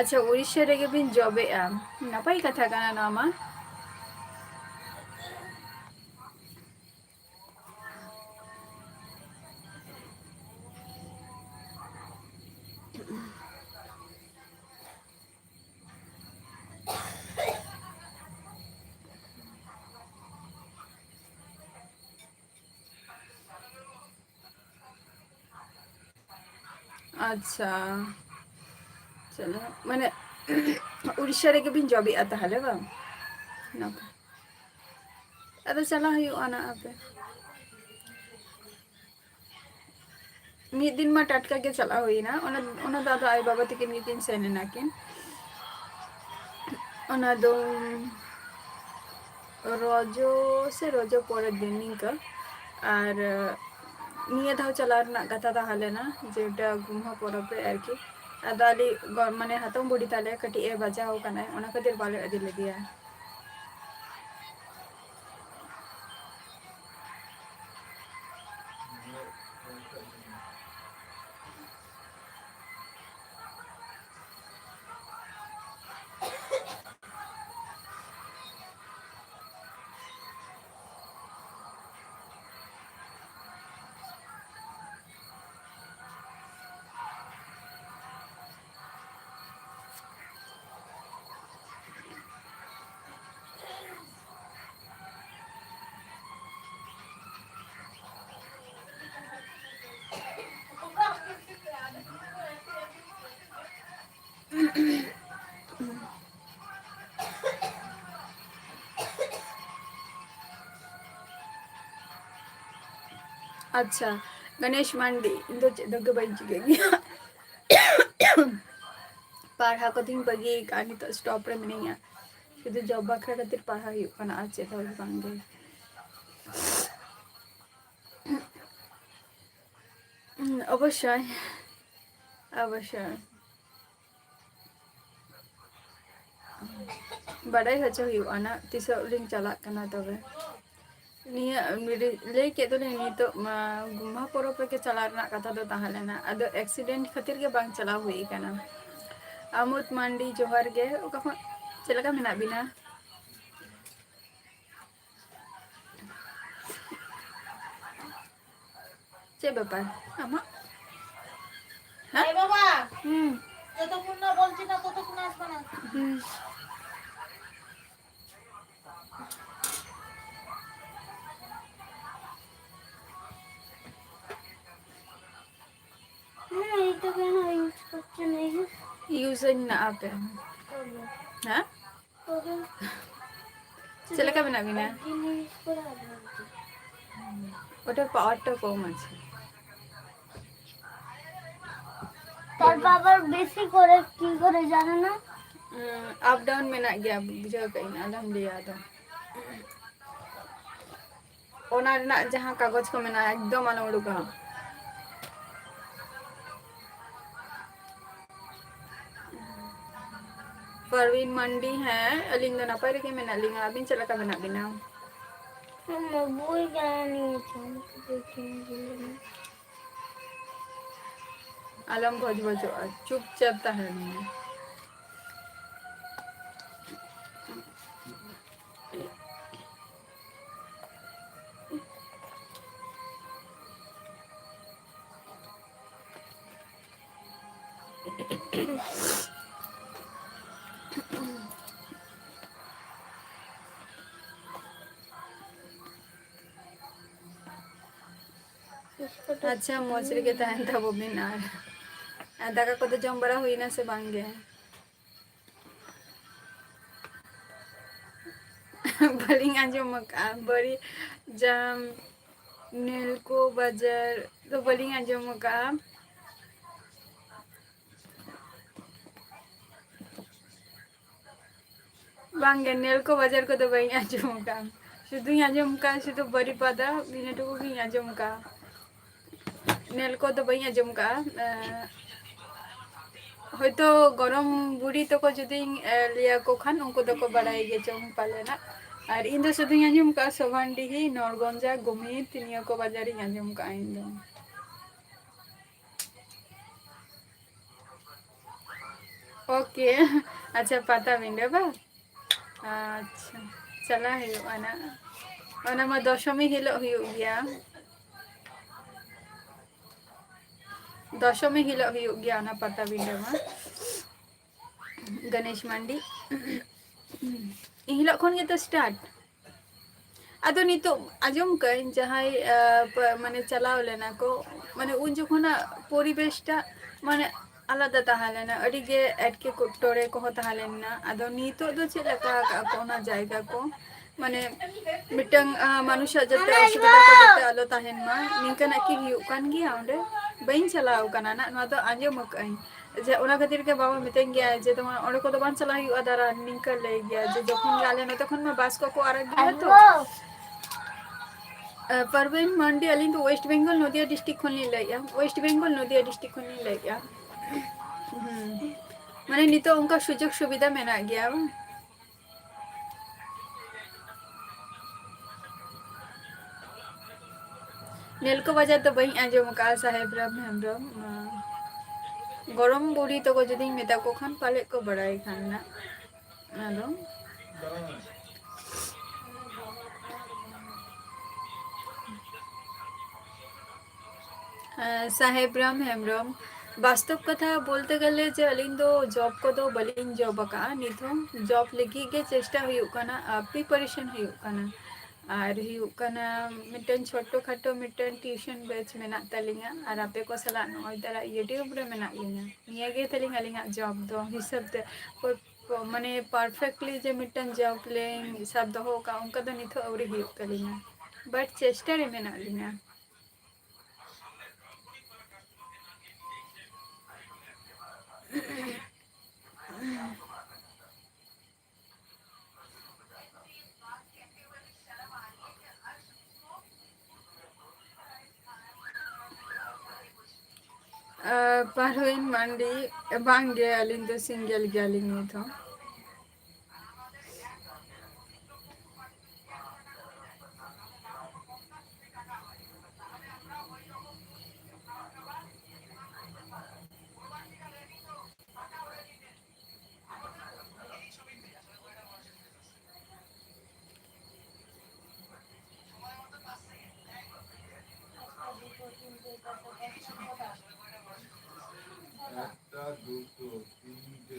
ᱟᱪᱪᱷᱟ, ᱩᱲᱤᱥᱥᱟ ᱨᱮᱜᱮ ᱵᱤᱱ ᱡᱚᱵᱮᱜᱼᱟ, ᱱᱟᱯᱟᱭ ᱠᱟᱛᱷᱟ ᱠᱟᱱᱟ ᱱᱚᱣᱟ ᱢᱟ᱾ ᱟᱪᱪᱷᱟ, ᱪᱚᱞᱚ, ᱢᱟᱱᱮ, ᱩᱲᱤᱥᱥᱟ ᱨᱮᱜᱮ ᱵᱤᱱ ᱡᱚᱵᱮᱜᱼᱟ ᱛᱟᱦᱚᱞᱮ, ᱵᱟᱝ? ᱱᱟᱯᱟᱭ᱾ ᱟᱫᱚ ᱪᱟᱞᱟᱣ ᱦᱩᱭᱩᱜᱼᱟ ᱱᱟ ᱟᱯᱮ᱾ ᱢᱤᱫ ᱫᱤᱱ ᱢᱟ ᱴᱟᱴᱠᱟ ᱜᱮ ᱪᱟᱞᱟᱣ ᱦᱩᱭᱱᱟ᱾ ᱚᱱᱟ, ᱚᱱᱟ ᱫᱚ ᱟᱫᱚ ᱟᱭᱳ ᱵᱟᱵᱟ ᱛᱟᱹᱠᱤᱱ ᱜᱮᱠᱤᱱ ᱥᱮᱱ ᱮᱱᱟ ᱠᱤᱱ᱾ ᱚᱱᱟ ᱫᱚ ᱨᱚᱡᱚ ᱥᱮ ᱨᱚᱡᱚ ᱯᱚᱨᱮᱨ ᱫᱤᱱ ᱱᱤᱝᱠᱟᱹ᱾ ᱟᱨ ᱱᱤᱭᱟᱹ ᱫᱷᱟᱣ ᱪᱟᱞᱟᱣ ᱨᱮᱱᱟᱜ ᱠᱟᱛᱷᱟ ᱛᱟᱦᱮᱸ ᱞᱮᱱᱟ, ᱡᱮᱴᱟ ᱜᱩᱢᱦᱟ ᱯᱚᱨᱚᱵᱽ ᱨᱮ ᱟᱨᱠᱤ᱾ ᱟᱫᱚ ᱟᱞᱮ ᱜᱚ-, ᱢᱟᱱᱮ ᱦᱟᱛᱚᱢ ᱵᱩᱰᱷᱤ ᱛᱟᱞᱮ ᱠᱟᱹᱴᱤᱡ ᱮ ᱵᱟᱡᱟᱣ ᱠᱟᱱᱟᱭ, ᱚᱱᱟ ᱠᱷᱟᱹᱛᱤᱨ ᱵᱟᱞᱮ ᱤᱫᱤ ᱞᱮᱫᱮᱭᱟ᱾ ᱟᱪᱪᱷᱟ, ᱜᱚᱱᱮᱥ ᱢᱟᱱᱰᱤ, ᱤᱧ ᱫᱚ ᱪᱮᱫ ᱦᱚᱸ ᱵᱟᱹᱧ ᱪᱤᱠᱟᱹᱭ ᱜᱮᱭᱟ᱾ ᱯᱟᱲᱦᱟᱣ ᱠᱚᱫᱚᱧ ᱵᱟᱹᱜᱤ ᱟᱠᱟᱫᱼᱟ, ᱱᱤᱛᱚᱜ stop ᱨᱮ ᱢᱤᱱᱟᱹᱧᱟ᱾ ᱥᱩᱫᱷᱩ job ᱵᱟᱠᱷᱨᱟ ᱠᱷᱟᱹᱛᱤᱨ ᱯᱟᱲᱦᱟᱣ ᱦᱩᱭᱩᱜ ᱠᱟᱱᱟ, ᱟᱨ ᱪᱮᱫ ᱦᱚᱸ ᱵᱟᱝ ᱜᱮ᱾ ᱚᱵᱚᱥᱥᱳᱭ, ᱚᱵᱚᱥᱥᱳᱭ᱾ ᱵᱟᱰᱟᱭ ᱦᱚᱪᱚ ᱦᱩᱭᱩᱜᱼᱟ ᱱᱟᱜ, ᱛᱤᱥᱚᱜ ᱞᱤᱧ ᱪᱟᱞᱟᱜ ᱠᱟᱱᱟ ᱛᱚᱵᱮ᱾ ᱱᱤᱭᱟᱹ ᱞᱟᱹᱭ ᱠᱮᱫ ᱫᱚᱞᱤᱧ, ᱱᱤᱛᱚᱜ ᱢᱟ ᱜᱩᱢᱦᱟ ᱯᱚᱨᱚᱵᱽ ᱨᱮᱜᱮ ᱪᱟᱞᱟᱜ ᱨᱮᱱᱟᱜ ᱠᱟᱛᱷᱟ ᱫᱚ ᱛᱟᱦᱮᱸ ᱞᱮᱱᱟ, ᱟᱫᱚ accident ᱠᱷᱟᱹᱛᱤᱨ ᱜᱮ ᱵᱟᱝ ᱪᱟᱞᱟᱣ ᱦᱩᱭ ᱟᱠᱟᱱᱟ᱾ ᱟᱢᱳᱫ ᱢᱟᱱᱰᱤ, ᱡᱚᱦᱟᱨ ᱜᱮ, ᱚᱠᱟ ᱠᱷᱚᱱ, ᱪᱮᱫ ᱞᱮᱠᱟ ᱢᱮᱱᱟᱜ ᱵᱤᱱᱟ? ᱪᱮᱫ ᱵᱮᱯᱟᱨ ᱟᱢᱟᱜ? ᱦᱮᱸ? ᱮ ᱵᱟᱵᱟ, ᱦᱩᱸ᱾ যতক্ষণ না বলছি না, ততক্ষণ আসবে না। হুম। হ্যাঁ, এইটা কেন ইউজ করছে না? এই যে ইউজ ᱥᱟᱹᱧ ᱢᱮᱱᱟᱜᱼᱟ ᱟᱯᱮ? ᱦᱮᱸ? ᱪᱮᱫ ᱞᱮᱠᱟ ᱢᱮᱱᱟᱜ ᱵᱤᱱᱟ? ᱚᱴᱳ ᱯᱟᱣᱟᱨ ᱴᱟ ᱠᱚᱢ ᱟᱪᱪᱷᱟ᱾ ᱛᱟᱨᱯᱚᱨ ᱟᱵᱟᱨ ᱵᱮᱥᱤ ᱠᱚᱨᱮ ᱠᱤ ᱠᱚᱨᱮ ᱡᱟᱱᱟ ᱱᱟ? ᱟᱯ ᱰᱟᱣᱩᱱ ᱢᱮᱱᱟᱜ ᱜᱮᱭᱟ, ᱵᱩᱡᱷᱟᱹᱣ ᱠᱟᱜ ᱟᱹᱧ, ᱟᱞᱚᱢ ᱞᱟᱹᱭᱟ ᱟᱫᱚ᱾ ᱚᱱᱟ ᱨᱮᱱᱟᱜ ᱡᱟᱦᱟᱸ ᱠᱟᱜᱚᱡᱽ ᱠᱚ ᱢᱮᱱᱟᱜᱼᱟ, ᱮᱠᱫᱚᱢ ᱟᱞᱚᱢ ᱩᱰᱩᱠᱟ᱾ ᱯᱟᱨᱣᱤᱱ ᱢᱟᱱᱰᱤ, ᱦᱮᱸ, ᱟᱹᱞᱤᱧ ᱫᱚ ᱱᱟᱯᱟᱭ ᱨᱮᱜᱮ ᱢᱮᱱᱟᱜ ᱞᱤᱧᱟ᱾ ᱟᱹᱵᱤᱱ ᱪᱮᱫ ᱞᱮᱠᱟ ᱢᱮᱱᱟᱜ ᱵᱤᱱᱟ? ᱵᱳᱭ ᱜᱟᱱ ᱱᱤᱭᱮ ᱪᱚᱝ᱾ ᱟᱞᱚᱢ ᱵᱷᱚᱡᱽ ᱵᱷᱚᱡᱚᱜᱼᱟ, ᱪᱩᱯᱪᱟᱯ ᱛᱟᱦᱮᱱ ᱢᱮ᱾ ᱟᱪᱪᱷᱟ, ᱢᱚᱡᱽ ᱨᱮᱜᱮ ᱛᱟᱦᱮᱱ ᱛᱟᱵᱚ ᱵᱤᱱ᱾ ᱟᱨ, ᱟᱨ ᱫᱟᱠᱟ ᱠᱚᱫᱚ ᱡᱚᱢ ᱵᱟᱲᱟ ᱦᱩᱭᱱᱟ ᱥᱮ ᱵᱟᱝ ᱜᱮ? ᱵᱟᱹᱞᱤᱧ ᱟᱸᱡᱚᱢ ᱟᱠᱟᱫᱼᱟ, ᱵᱟᱹᱲᱤ ᱡᱟᱢ ᱱᱮᱞᱠᱳ ᱵᱟᱡᱟᱨ ᱫᱚ ᱵᱟᱹᱞᱤᱧ ᱟᱸᱡᱚᱢ ᱟᱠᱟᱫᱼᱟ᱾ ᱵᱟᱝᱜᱮ, ᱱᱮᱞᱠᱳ ᱵᱟᱡᱟᱨ ᱠᱚᱫᱚ ᱵᱟᱹᱧ ᱟᱸᱡᱚᱢ ᱟᱠᱟᱫᱼᱟ᱾ ᱥᱩᱫᱷᱩᱧ ᱟᱸᱡᱚᱢ ᱟᱠᱟᱫᱼᱟ ᱥᱩᱫᱷᱩ ᱵᱟᱹᱨᱤᱯᱟᱫᱟ, ᱤᱱᱟᱹ ᱴᱩᱠᱩ ᱜᱤᱧ ᱟᱸᱡᱚᱢ ᱟᱠᱟᱫᱼᱟ᱾ ᱱᱮᱞᱠᱳ ᱫᱚ ᱵᱟᱹᱧ ᱟᱸᱡᱚᱢ ᱟᱠᱟᱫᱼᱟ᱾ ᱮᱸ, ᱦᱚᱭᱛᱳ ᱜᱚᱨᱚᱢ ᱵᱩᱲᱦᱤ ᱛᱟᱠᱚ ᱡᱩᱫᱤᱧ, ᱮᱸ, ᱞᱟᱹᱭᱟᱠᱚ ᱠᱷᱟᱱ ᱩᱱᱠᱩ ᱫᱚᱠᱚ ᱵᱟᱲᱟᱭ ᱜᱮ ᱪᱚᱝ ᱯᱟᱞᱮᱱᱟᱜ᱾ ᱟᱨ ᱤᱧ ᱫᱚ ᱥᱩᱫᱷᱩᱧ ᱟᱸᱡᱚᱢ ᱟᱠᱟᱫᱼᱟ ᱥᱚᱵᱷᱟᱱᱰᱤᱦᱤ, ᱱᱚᱲᱜᱚᱸᱡᱟ, ᱜᱳᱢᱤᱫ, ᱱᱤᱭᱟᱹ ᱠᱚ ᱵᱟᱡᱟᱨᱤᱧ ᱟᱸᱡᱚᱢ ᱟᱠᱟᱫᱼᱟ ᱤᱧ ᱫᱚ᱾ ᱳᱠᱮ, ᱟᱪᱪᱷᱟ, ᱯᱟᱛᱟᱵᱤᱸᱰᱟᱹ ᱵᱟᱝ? ᱟᱪᱪᱷᱟ, ᱪᱟᱞᱟᱜ ᱦᱩᱭᱩᱜᱼᱟ ᱱᱟᱜ᱾ ᱚᱱᱟ ᱢᱟ ᱫᱚᱥᱚᱢᱤ ᱦᱤᱞᱳᱜ ᱦᱩᱭᱩᱜ ᱜᱮᱭᱟ᱾ ᱫᱚᱥᱚᱢᱤ ᱦᱤᱞᱳᱜ ᱦᱩᱭᱩᱜ ᱜᱮᱭᱟ ᱚᱱᱟ ᱯᱟᱛᱟᱵᱤᱸᱰᱟᱹ ᱢᱟ᱾ ᱜᱚᱱᱮᱥ ᱢᱟᱱᱰᱤ᱾ ᱮᱱ ᱦᱤᱞᱳᱜ ᱠᱷᱚᱱ ᱜᱮᱛᱚ start᱾ ᱟᱫᱚ ᱱᱤᱛᱚᱜ ᱟᱸᱡᱚᱢ ᱠᱟᱜ ᱟᱹᱧ ᱡᱟᱦᱟᱸᱭ, ᱟ, ᱯ-, ᱢᱟᱱᱮ ᱪᱟᱞᱟᱣ ᱞᱮᱱᱟ ᱠᱚ, ᱢᱟᱱᱮ ᱩᱱ ᱡᱚᱠᱷᱚᱱᱟᱜ ᱯᱚᱨᱤᱵᱮᱥᱴᱟ, ᱢᱟᱱᱮ ᱟᱞᱟᱫᱟ ᱛᱟᱦᱮᱸ ᱞᱮᱱᱟ, ᱟᱹᱰᱤ ᱜᱮ ᱮᱴᱠᱮᱴᱚᱬᱮ ᱠᱚᱦᱚᱸ ᱛᱟᱦᱮᱸ ᱞᱮᱱᱟ᱾ ᱟᱫᱚ ᱱᱤᱛᱚᱜ ᱫᱚ ᱪᱮᱫ ᱞᱮᱠᱟ ᱟᱠᱟᱫ ᱠᱚ ᱚᱱᱟ ᱡᱟᱭᱜᱟ ᱠᱚ, ᱢᱟᱱᱮ ᱢᱤᱫᱴᱟᱝ, ᱟᱸ, ᱢᱟᱱᱩᱥᱟᱜ ᱡᱟᱛᱮ ᱚᱥᱩᱵᱤᱫᱷᱟ ᱠᱚ ᱡᱟᱛᱮ ᱟᱞᱚ ᱛᱟᱦᱮᱱ ᱢᱟ, ᱱᱤᱝᱠᱟᱹᱱᱟᱜ ᱠᱤ ᱦᱩᱭᱩᱜ ᱠᱟᱱ ᱜᱮᱭᱟ ᱚᱸᱰᱮ? ᱵᱟᱹᱧ ᱪᱟᱞᱟᱣ ᱟᱠᱟᱱᱟ ᱱᱟᱜ, ᱱᱚᱣᱟ ᱫᱚ ᱟᱸᱡᱚᱢ ᱟᱠᱟᱫ ᱟᱹᱧ᱾ ᱡᱮ ᱚᱱᱟ ᱠᱷᱟᱹᱛᱤᱨ ᱜᱮ ᱵᱟᱵᱟ ᱢᱤᱛᱟᱹᱧ ᱜᱮᱭᱟ ᱡᱮ, "ᱛᱳᱢᱟᱨ ᱚᱸᱰᱮ ᱠᱚᱫᱚ ᱵᱟᱝ ᱪᱟᱞᱟᱜ ᱦᱩᱭᱩᱜᱼᱟ ᱫᱟᱬᱟᱱ", ᱱᱤᱝᱠᱟᱹ ᱞᱟᱹᱭ ᱜᱮᱭᱟ ᱡᱮ, ᱡᱚᱠᱷᱚᱱ ᱜᱮ ᱟᱞᱮ ᱱᱚᱛᱮ ᱠᱷᱚᱱ ᱢᱟ ᱵᱟᱥ ᱠᱚᱠᱚ ᱟᱨᱟᱜ ᱜᱮᱭᱟ ᱛᱚ᱾ ᱟᱸ, ᱯᱟᱨᱵᱤᱱ ᱢᱟᱱᱰᱤ, ᱟᱹᱞᱤᱧ ᱫᱚ ᱳᱭᱮᱥᱴ ᱵᱮᱝᱜᱚᱞ ᱱᱚᱫᱤᱭᱟ ᱰᱤᱥᱴᱨᱤᱠᱴ ᱠᱷᱚᱱ ᱞᱤᱧ ᱞᱟᱹᱭᱮᱫᱼᱟ, ᱳᱭᱮᱥᱴ ᱵᱮᱝᱜᱚᱞ ᱱᱚᱫᱤᱭᱟ ᱰᱤᱥᱴᱨᱤᱠᱴ ᱠᱷᱚᱱ ᱞᱤᱧ ᱞᱟᱹᱭᱮᱫᱼᱟ᱾ ᱦᱩᱸ᱾ ᱢᱟᱱᱮ ᱱᱤᱛᱚᱜ ᱚᱱᱠᱟ ᱥᱩᱡᱳᱜᱽ ᱥᱩᱵᱤᱫᱷᱟ ᱢᱮᱱᱟᱜ ᱜᱮᱭᱟ ᱵᱟᱝ? ᱱᱮᱞᱠᱚ ᱵᱟᱡᱟᱨ ᱫᱚ ᱵᱟᱹᱧ ᱟᱸᱡᱚᱢ ᱟᱠᱟᱫᱼᱟ, ᱥᱟᱦᱮᱵ ᱨᱟᱢ ᱦᱮᱢᱵᱨᱚᱢ᱾ ᱟᱸ, ᱜᱚᱲᱚᱢ ᱵᱩᱰᱷᱤ ᱛᱟᱠᱚ ᱡᱩᱫᱤᱧ ᱢᱮᱛᱟ ᱠᱚ ᱠᱷᱟᱱ ᱯᱟᱞᱮᱫ ᱠᱚ ᱵᱟᱲᱟᱭ ᱠᱷᱟᱱ ᱱᱟᱜ᱾ ᱟᱫᱚ, ᱟᱸ, ᱥᱟᱦᱮᱵ ᱨᱟᱢ ᱦᱮᱢᱵᱨᱚᱢ, ᱵᱟᱥᱛᱚᱵ ᱠᱟᱛᱷᱟ ᱵᱚᱞᱛᱮ ᱜᱮᱞᱮ ᱡᱮ ᱟᱹᱞᱤᱧ ᱫᱚ ᱡᱚᱵ ᱠᱚᱫᱚ ᱵᱟᱹᱞᱤᱧ ᱡᱚᱵ ᱟᱠᱟᱫᱼᱟ ᱱᱤᱛ ᱦᱚᱸ᱾ ᱡᱚᱵ ᱞᱟᱹᱜᱤᱫ ᱜᱮ ᱪᱮᱥᱴᱟ ᱦᱩᱭᱩᱜ ᱠᱟᱱᱟ, ᱟᱨ ᱯᱨᱤᱯᱟᱨᱮᱥᱚᱱ ᱦᱩᱭᱩᱜ ᱠᱟᱱᱟ᱾ ᱟᱨ ᱦᱩᱭᱩᱜ ᱠᱟᱱᱟ ᱢᱤᱫᱴᱮᱱ ᱪᱷᱳᱴᱳ ᱠᱷᱟᱴᱳ ᱢᱤᱫᱴᱮᱱ ᱴᱤᱭᱩᱥᱚᱱ ᱵᱮᱪ ᱢᱮᱱᱟᱜ ᱛᱟᱹᱞᱤᱧᱟ, ᱟᱨ ᱟᱯᱮ ᱠᱚ ᱥᱟᱞᱟᱜ ᱱᱚᱜᱼᱚᱭ ᱛᱟᱨᱟ YouTube ᱨᱮ ᱢᱮᱱᱟᱜ ᱞᱤᱧᱟ᱾ ᱱᱤᱭᱟᱹ ᱜᱮ ᱛᱟᱹᱞᱤᱧ ᱟᱹᱞᱤᱧᱟᱜ ᱡᱚᱵ ᱫᱚ ᱦᱤᱥᱟᱹᱵ ᱛᱮ, ᱯᱚ-, ᱯᱚ-, ᱢᱟᱱᱮ ᱯᱟᱨᱯᱷᱮᱠᱴᱞᱤ ᱡᱮ ᱢᱤᱫᱴᱮᱱ ᱡᱚᱵ ᱞᱤᱧ ᱥᱟᱵ ᱫᱚᱦᱚ ᱟᱠᱟᱫ ᱚᱱᱠᱟ ᱫᱚ ᱱᱤᱛ ᱦᱚᱸ ᱟᱹᱣᱨᱤ ᱦᱩᱭᱩᱜ ᱛᱟᱹᱞᱤᱧᱟ, ᱵᱟᱴ ᱪᱮᱥᱴᱟ ᱨᱮ ᱢᱮᱱᱟᱜ ᱞᱤᱧᱟ᱾ ᱟᱨ ᱯᱟᱨᱣᱤᱱ ᱢᱟᱱᱰᱤ, ᱵᱟᱝ ᱜᱮ, ᱟᱹᱞᱤᱧ ᱫᱚ ᱥᱤᱝᱜᱮᱞ ᱜᱮᱭᱟᱞᱤᱧ ᱱᱤᱛ ᱦᱚᱸ᱾ একটা, দুটো, তিনটে।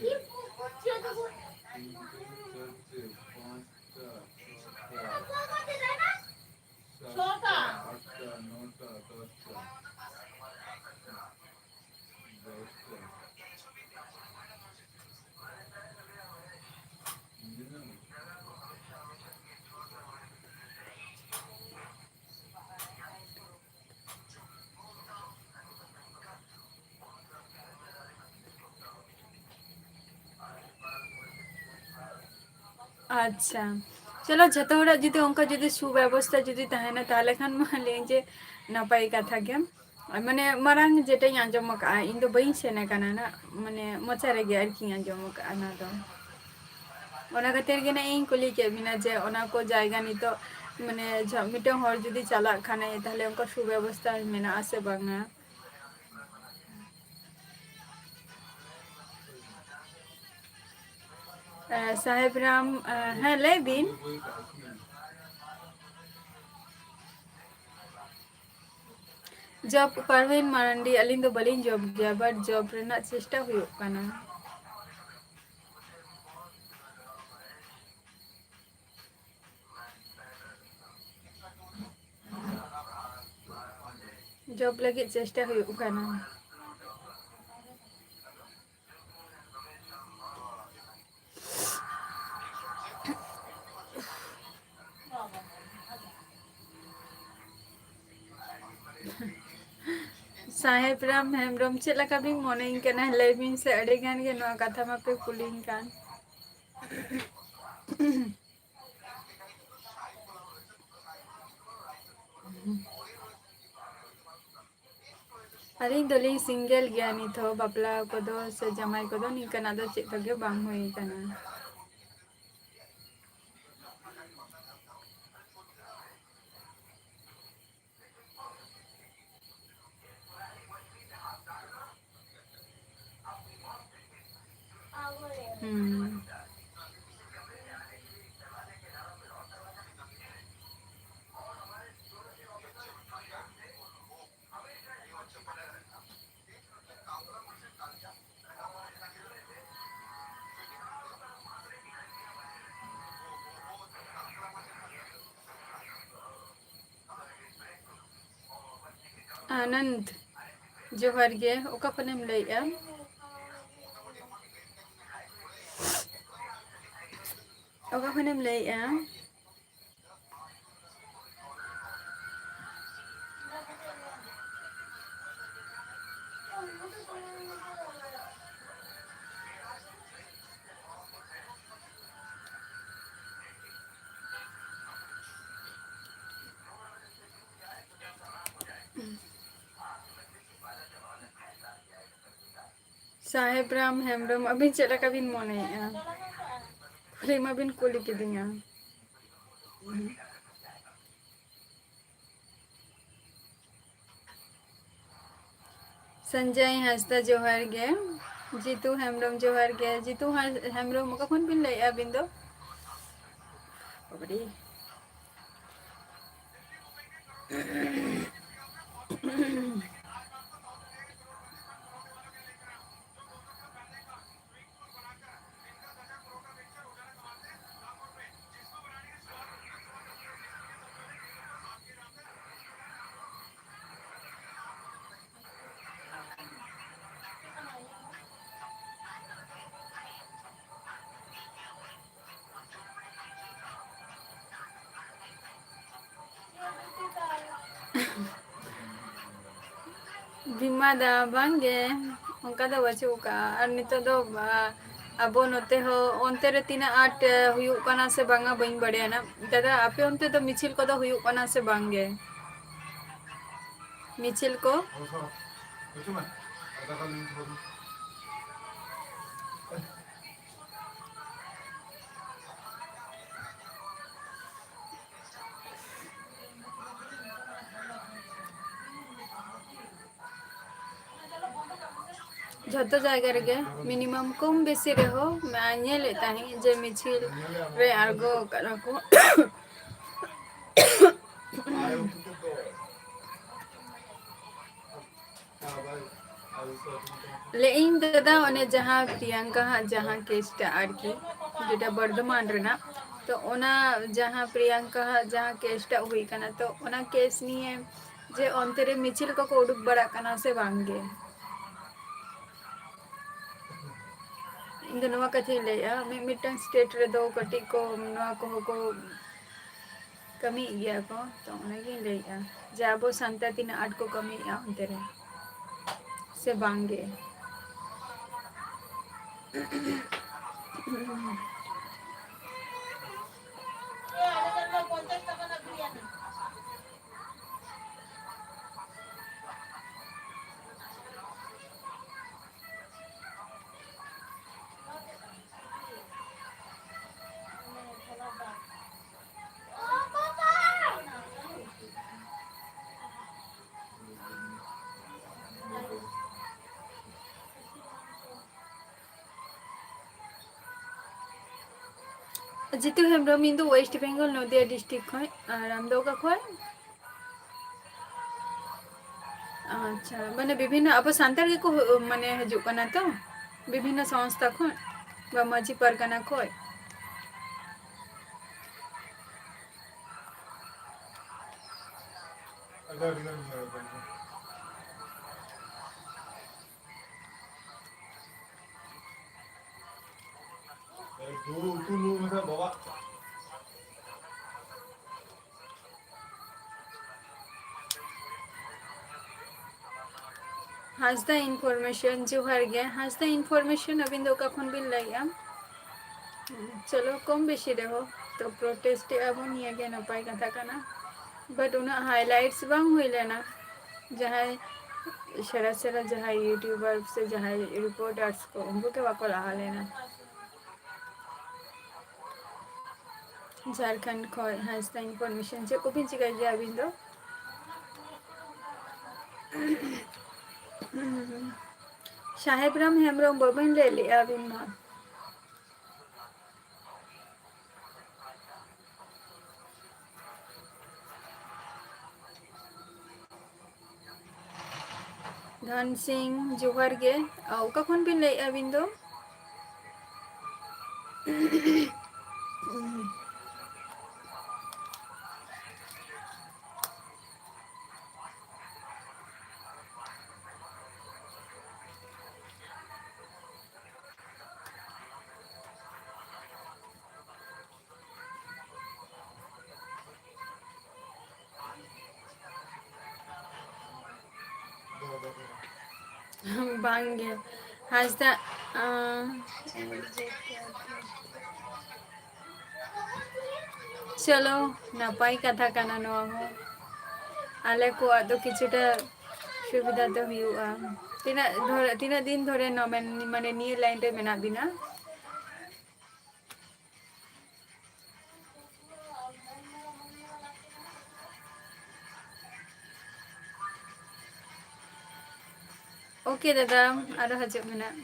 ᱟᱪᱪᱷᱟ, ᱪᱚᱞᱚ, ᱡᱷᱚᱛᱚ ᱦᱚᱲᱟᱜ ᱡᱩᱫᱤ ᱚᱱᱠᱟ ᱡᱩᱫᱤ ᱥᱩᱵᱮᱵᱚᱥᱛᱷᱟ ᱡᱩᱫᱤ ᱛᱟᱦᱮᱱᱟ, ᱛᱟᱦᱚᱞᱮ ᱠᱷᱟᱱ ᱢᱟ ᱞᱟᱹᱭᱟᱹᱧ ᱡᱮ ᱱᱟᱯᱟᱭ ᱠᱟᱛᱷᱟ ᱜᱮ᱾ ᱢᱟᱱᱮ, ᱢᱟᱨᱟᱝ ᱡᱮᱴᱟᱧ ᱟᱸᱡᱚᱢ ᱟᱠᱟᱫᱼᱟ, ᱤᱧ ᱫᱚ ᱵᱟᱹᱧ ᱥᱮᱱ ᱟᱠᱟᱱᱟ ᱱᱟᱜ, ᱢᱟᱱᱮ, ᱢᱚᱪᱟ ᱨᱮᱜᱮ ᱟᱨᱠᱤᱧ ᱟᱸᱡᱚᱢ ᱟᱠᱟᱫᱼᱟ ᱚᱱᱟ ᱫᱚ᱾ ᱚᱱᱟ ᱠᱷᱟᱹᱛᱤᱨ ᱜᱮ ᱱᱟᱜ ᱤᱧ ᱠᱩᱞᱤ ᱠᱮᱫ ᱵᱤᱱᱟ ᱡᱮ ᱚᱱᱟ ᱠᱚ ᱡᱟᱭᱜᱟ ᱱᱤᱛᱚᱜ, ᱢᱟᱱᱮ, ᱡᱷᱚ-, ᱢᱤᱫᱴᱟᱝ ᱦᱚᱲ ᱡᱩᱫᱤ ᱪᱟᱞᱟᱜ ᱠᱷᱟᱱᱮ, ᱛᱟᱦᱞᱮ ᱚᱱᱠᱟ ᱥᱩᱵᱮᱵᱚᱥᱛᱷᱟ ᱢᱮᱱᱟᱜᱼᱟ ᱥᱮ ᱵᱟᱝᱟ? ᱮ, ᱥᱟᱦᱮᱵ ᱨᱟᱢ, ᱮ, ᱦᱮᱸ, ᱞᱟᱹᱭ ᱵᱤᱱ᱾ ᱡᱚᱵ, ᱯᱟᱨᱣᱤᱱ ᱢᱟᱨᱟᱱᱰᱤ, ᱟᱹᱞᱤᱧ ᱫᱚ ᱵᱟᱹᱞᱤᱧ ᱡᱚᱵ ᱜᱮᱭᱟ, but ᱡᱚᱵ ᱨᱮᱱᱟᱜ ᱪᱮᱥᱴᱟ ᱦᱩᱭᱩᱜ ᱠᱟᱱᱟ᱾ ᱡᱚᱵ ᱞᱟᱹᱜᱤᱫ ᱪᱮᱥᱴᱟ ᱦᱩᱭᱩᱜ ᱠᱟᱱᱟ᱾ ᱥᱟᱦᱮᱵ ᱨᱟᱢ ᱦᱮᱢᱵᱨᱚᱢ, ᱪᱮᱫ ᱞᱮᱠᱟ ᱵᱤᱱ ᱢᱚᱱᱮᱭᱤᱧ ᱠᱟᱱᱟ? ᱞᱟᱹᱭ ᱵᱤᱱ ᱥᱮ, ᱟᱹᱰᱤ ᱜᱟᱱ ᱜᱮ ᱱᱚᱣᱟ ᱠᱟᱛᱷᱟ ᱢᱟᱯᱮ ᱠᱩᱞᱤᱧ ᱠᱟᱱ᱾ ᱟᱹᱞᱤᱧ ᱫᱚᱞᱤᱧ ᱥᱤᱝᱜᱮᱞ ᱜᱮᱭᱟ ᱱᱤᱛ ᱦᱚᱸ, ᱵᱟᱯᱞᱟ ᱠᱚᱫᱚ ᱥᱮ ᱡᱟᱶᱟᱭ ᱠᱚᱫᱚ ᱱᱤᱝᱠᱟᱹᱱᱟᱜ ᱫᱚ ᱪᱮᱫ ᱦᱚᱸ ᱜᱮ ᱵᱟᱝ ᱦᱩᱭ ᱟᱠᱟᱱᱟ᱾ ᱦᱩᱸ᱾ ᱟᱱᱚᱱᱫ, ᱡᱚᱦᱟᱨ ᱜᱮ᱾ ᱚᱠᱟ ᱠᱷᱚᱱᱮᱢ ᱞᱟᱹᱭᱮᱜᱼᱟ? ᱚᱠᱟ ᱠᱷᱚᱱᱮᱢ ᱞᱟᱹᱭᱮᱜᱼᱟ? ᱥᱟᱦᱮᱵ ᱨᱟᱢ ᱦᱮᱢᱵᱨᱚᱢ, ᱟᱹᱵᱤᱱ ᱪᱮᱫ ᱞᱮᱠᱟ ᱵᱤᱱ ᱢᱚᱱᱮᱭᱮᱫᱼᱟ? ᱠᱩᱞᱤ ᱢᱟᱵᱤᱱ ᱠᱩᱞᱤ ᱠᱤᱫᱤᱧᱟ᱾ ᱥᱚᱧᱡᱚᱭ ᱦᱟᱸᱥᱫᱟ ᱡᱚᱦᱟᱨ ᱜᱮ᱾ ᱡᱤᱛᱩ ᱦᱮᱢᱵᱨᱚᱢ ᱡᱚᱦᱟᱨ ᱜᱮ᱾ ᱡᱤᱛᱩ ᱦᱟᱸ-, ᱦᱮᱢᱵᱨᱚᱢ, ᱚᱠᱟ ᱠᱷᱚᱱ ᱵᱤᱱ ᱞᱟᱹᱭᱮᱫᱼᱟ ᱟᱹᱵᱤᱱ ᱫᱚ? ᱵᱟᱵᱟᱨᱮ᱾ ᱵᱤᱢᱟ ᱫᱟ, ᱵᱟᱝ ᱜᱮ, ᱚᱱᱠᱟ ᱫᱚ ᱵᱟᱹᱪᱩᱜ ᱟᱠᱟᱫᱼᱟ᱾ ᱟᱨ ᱱᱤᱛᱚᱜ ᱫᱚ, ᱟ, ᱟᱵᱚ ᱱᱚᱛᱮ ᱦᱚᱸ ᱚᱱᱛᱮ ᱨᱮ ᱛᱤᱱᱟᱹᱜ ᱟᱸᱴ, ᱮ, ᱦᱩᱭᱩᱜ ᱠᱟᱱᱟ ᱥᱮ ᱵᱟᱝᱟ ᱵᱟᱹᱧ ᱵᱟᱲᱟᱭᱟ ᱱᱟᱜ᱾ ᱫᱟᱫᱟ, ᱟᱯᱮ ᱚᱱᱛᱮ ᱫᱚ ᱢᱤᱪᱷᱤᱞ ᱠᱚᱫᱚ ᱦᱩᱭᱩᱜ ᱠᱟᱱᱟ ᱥᱮ ᱵᱟᱝ ᱜᱮ? ᱢᱤᱪᱷᱤᱞ ᱠᱚ? ᱡᱷᱚᱛᱚ ᱡᱟᱭᱜᱟ ᱨᱮᱜᱮ minimum ᱠᱚᱢ ᱵᱮᱥᱤ ᱨᱮᱦᱚᱸ ᱧᱮᱞᱮᱫ ᱛᱟᱦᱮᱸᱫ ᱡᱮ ᱢᱤᱪᱷᱤᱞ ᱨᱮ ᱟᱬᱜᱚ ᱟᱠᱟᱱᱟ ᱠᱚ᱾ ᱞᱟᱹᱭᱮᱫ ᱟᱹᱧ ᱫᱟᱫᱟ, ᱚᱱᱮ ᱡᱟᱦᱟᱸ ᱯᱨᱤᱭᱟᱝᱠᱟ ᱦᱟᱜ ᱡᱟᱦᱟᱸ case ᱴᱟ ᱟᱨᱠᱤ, ᱡᱮᱴᱟ ᱵᱚᱨᱫᱷᱚᱢᱟᱱ ᱨᱮᱱᱟᱜ, ᱛᱚ ᱚᱱᱟ ᱡᱟᱦᱟᱸ ᱯᱨᱤᱭᱟᱝᱠᱟ ᱦᱟᱜ ᱡᱟᱦᱟᱸ case ᱴᱟ ᱦᱩᱭ ᱠᱟᱱᱟ, ᱛᱚ ᱚᱱᱟ case ᱱᱤᱭᱮ ᱡᱮ ᱚᱱᱛᱮ ᱨᱮ ᱢᱤᱪᱷᱤᱞ ᱠᱚᱠᱚ ᱩᱰᱩᱠ ᱵᱟᱲᱟᱜ ᱠᱟᱱᱟ ᱥᱮ ᱵᱟᱝ ᱜᱮ? ᱤᱧ ᱫᱚ ᱱᱚᱣᱟ ᱠᱟᱛᱷᱟᱧ ᱞᱟᱹᱭᱮᱜᱼᱟ, ᱢᱤᱫ ᱢᱤᱫᱴᱟᱝ state ᱨᱮᱫᱚ ᱠᱟᱹᱴᱤᱡ ᱠᱚ ᱱᱚᱣᱟ ᱠᱚᱦᱚᱸ ᱠᱚ ᱠᱟᱹᱢᱤᱭᱮᱫ ᱜᱮᱭᱟ ᱠᱚ, ᱛᱚ ᱚᱱᱟᱜᱤᱧ ᱞᱟᱹᱭᱮᱜᱼᱟ ᱡᱮ ᱟᱵᱚ ᱥᱟᱱᱛᱟᱲ ᱛᱤᱱᱟᱹᱜ ᱟᱸᱴ ᱠᱚ ᱠᱟᱹᱢᱤᱭᱮᱫᱼᱟ ᱚᱱᱛᱮ ᱨᱮ ᱥᱮ ᱵᱟᱝ ᱜᱮ᱾ ᱡᱤᱛᱩ ᱦᱮᱢᱵᱨᱚᱢ, ᱤᱧ ᱫᱚ ᱳᱭᱮᱥᱴ ᱵᱮᱝᱜᱚᱞ, ᱱᱚᱫᱤᱭᱟ ᱰᱤᱥᱴᱨᱤᱠᱴ ᱠᱷᱚᱱ᱾ ᱟᱨ ᱟᱢ ᱫᱚ ᱚᱠᱟ ᱠᱷᱚᱱ? ᱟᱪᱪᱷᱟ, ᱢᱟᱱᱮ ᱵᱤᱵᱷᱤᱱᱱᱚ ᱟᱵᱚ ᱥᱟᱱᱛᱟᱲ ᱜᱮᱠᱚ ᱦᱩ-, ᱢᱟᱱᱮ ᱦᱤᱡᱩᱜ ᱠᱟᱱᱟ ᱛᱚ, ᱵᱤᱵᱷᱤᱱᱱᱚ ᱥᱚᱝᱥᱛᱷᱟ ᱠᱷᱚᱱ ᱵᱟ ᱢᱟᱹᱡᱷᱤ ᱯᱟᱨᱜᱟᱱᱟ ᱠᱷᱚᱱ᱾ ᱮ, ᱫᱩ, ᱩᱛᱩ ᱞᱩ ᱢᱮᱥᱟ ᱵᱟᱵᱟ᱾ ᱦᱟᱸᱥᱫᱟ ᱤᱱᱯᱷᱚᱨᱢᱮᱥᱚᱱ, ᱡᱚᱦᱟᱨ ᱜᱮ᱾ ᱦᱟᱸᱥᱫᱟ ᱤᱱᱯᱷᱚᱨᱢᱮᱥᱚᱱ, ᱟᱹᱵᱤᱱ ᱫᱚ ᱚᱠᱟ ᱠᱷᱚᱱ ᱵᱤᱱ ᱞᱟᱹᱭᱮᱜᱼᱟ? ᱪᱚᱞᱚ, ᱠᱚᱢ ᱵᱮᱥᱤ ᱨᱮᱦᱚᱸ ᱛᱚ ᱯᱨᱚᱴᱮᱥᱴ ᱮᱜᱼᱟ ᱵᱚᱱ, ᱱᱤᱭᱟᱹ ᱜᱮ ᱱᱟᱯᱟᱭ ᱠᱟᱛᱷᱟ ᱠᱟᱱᱟ᱾ But ᱩᱱᱟᱹᱜ highlights ᱵᱟᱝ ᱦᱩᱭ ᱞᱮᱱᱟ᱾ ᱡᱟᱦᱟᱸᱭ ᱥᱮᱬᱟ ᱥᱮᱬᱟ ᱡᱟᱦᱟᱸᱭ YouTuber ᱥᱮ ᱡᱟᱦᱟᱸᱭ reporters ᱠᱚ, ᱩᱱᱠᱩ ᱜᱮ ᱵᱟᱠᱚ ᱞᱟᱦᱟ ᱞᱮᱱᱟ᱾ ᱡᱷᱟᱲᱠᱷᱚᱸᱰ ᱠᱷᱚᱱ ᱦᱟᱸᱥᱫᱟ ᱤᱱᱯᱷᱚᱨᱢᱮᱥᱚᱱ, ᱪᱮᱫ ᱠᱚᱵᱤᱱ ᱪᱤᱠᱟᱹᱭ ᱜᱮᱭᱟ ᱟᱹᱵᱤᱱ ᱫᱚ? ᱥᱟᱦᱮᱵ ᱨᱟᱢ ᱦᱮᱢᱵᱨᱚᱢ, ᱵᱟᱹᱵᱤᱱ ᱞᱟᱹᱭ ᱞᱮᱜᱼᱟ ᱟᱹᱵᱤᱱ ᱢᱟ᱾ ᱫᱷᱚᱱ ᱥᱤᱝ, ᱡᱚᱦᱟᱨ ᱜᱮ᱾ ᱚᱠᱟ ᱠᱷᱚᱱ ᱵᱤᱱ ᱞᱟᱹᱭᱮᱫᱼᱟ ᱟᱹᱵᱤᱱ ᱫᱚ? ᱵᱟᱝᱜᱮ᱾ ᱦᱟᱸᱥᱫᱟ, ᱟᱸ, ᱪᱚᱞᱚ, ᱱᱟᱯᱟᱭ ᱠᱟᱛᱷᱟ ᱠᱟᱱᱟ ᱱᱚᱣᱟ ᱦᱚᱸ᱾ ᱟᱞᱮ ᱠᱚᱣᱟᱜ ᱫᱚ ᱠᱤᱪᱷᱩᱴᱟ ᱥᱩᱵᱤᱫᱷᱟ ᱫᱚ ᱦᱩᱭᱩᱜᱼᱟ᱾ ᱛᱤᱱᱟᱹᱜ ᱫᱷᱚᱨᱮ, ᱛᱤᱱᱟᱹᱜ ᱫᱤᱱ ᱫᱷᱚᱨᱮ ᱱᱚᱣᱟ ᱢᱮᱱ-, ᱢᱟᱱᱮ ᱱᱤᱭᱟᱹ line ᱨᱮ ᱢᱮᱱᱟᱜ ᱵᱤᱱᱟ? OK ᱫᱟᱫᱟ, ᱟᱨᱚ ᱦᱤᱡᱩᱜ ᱢᱮ ᱱᱟᱜ᱾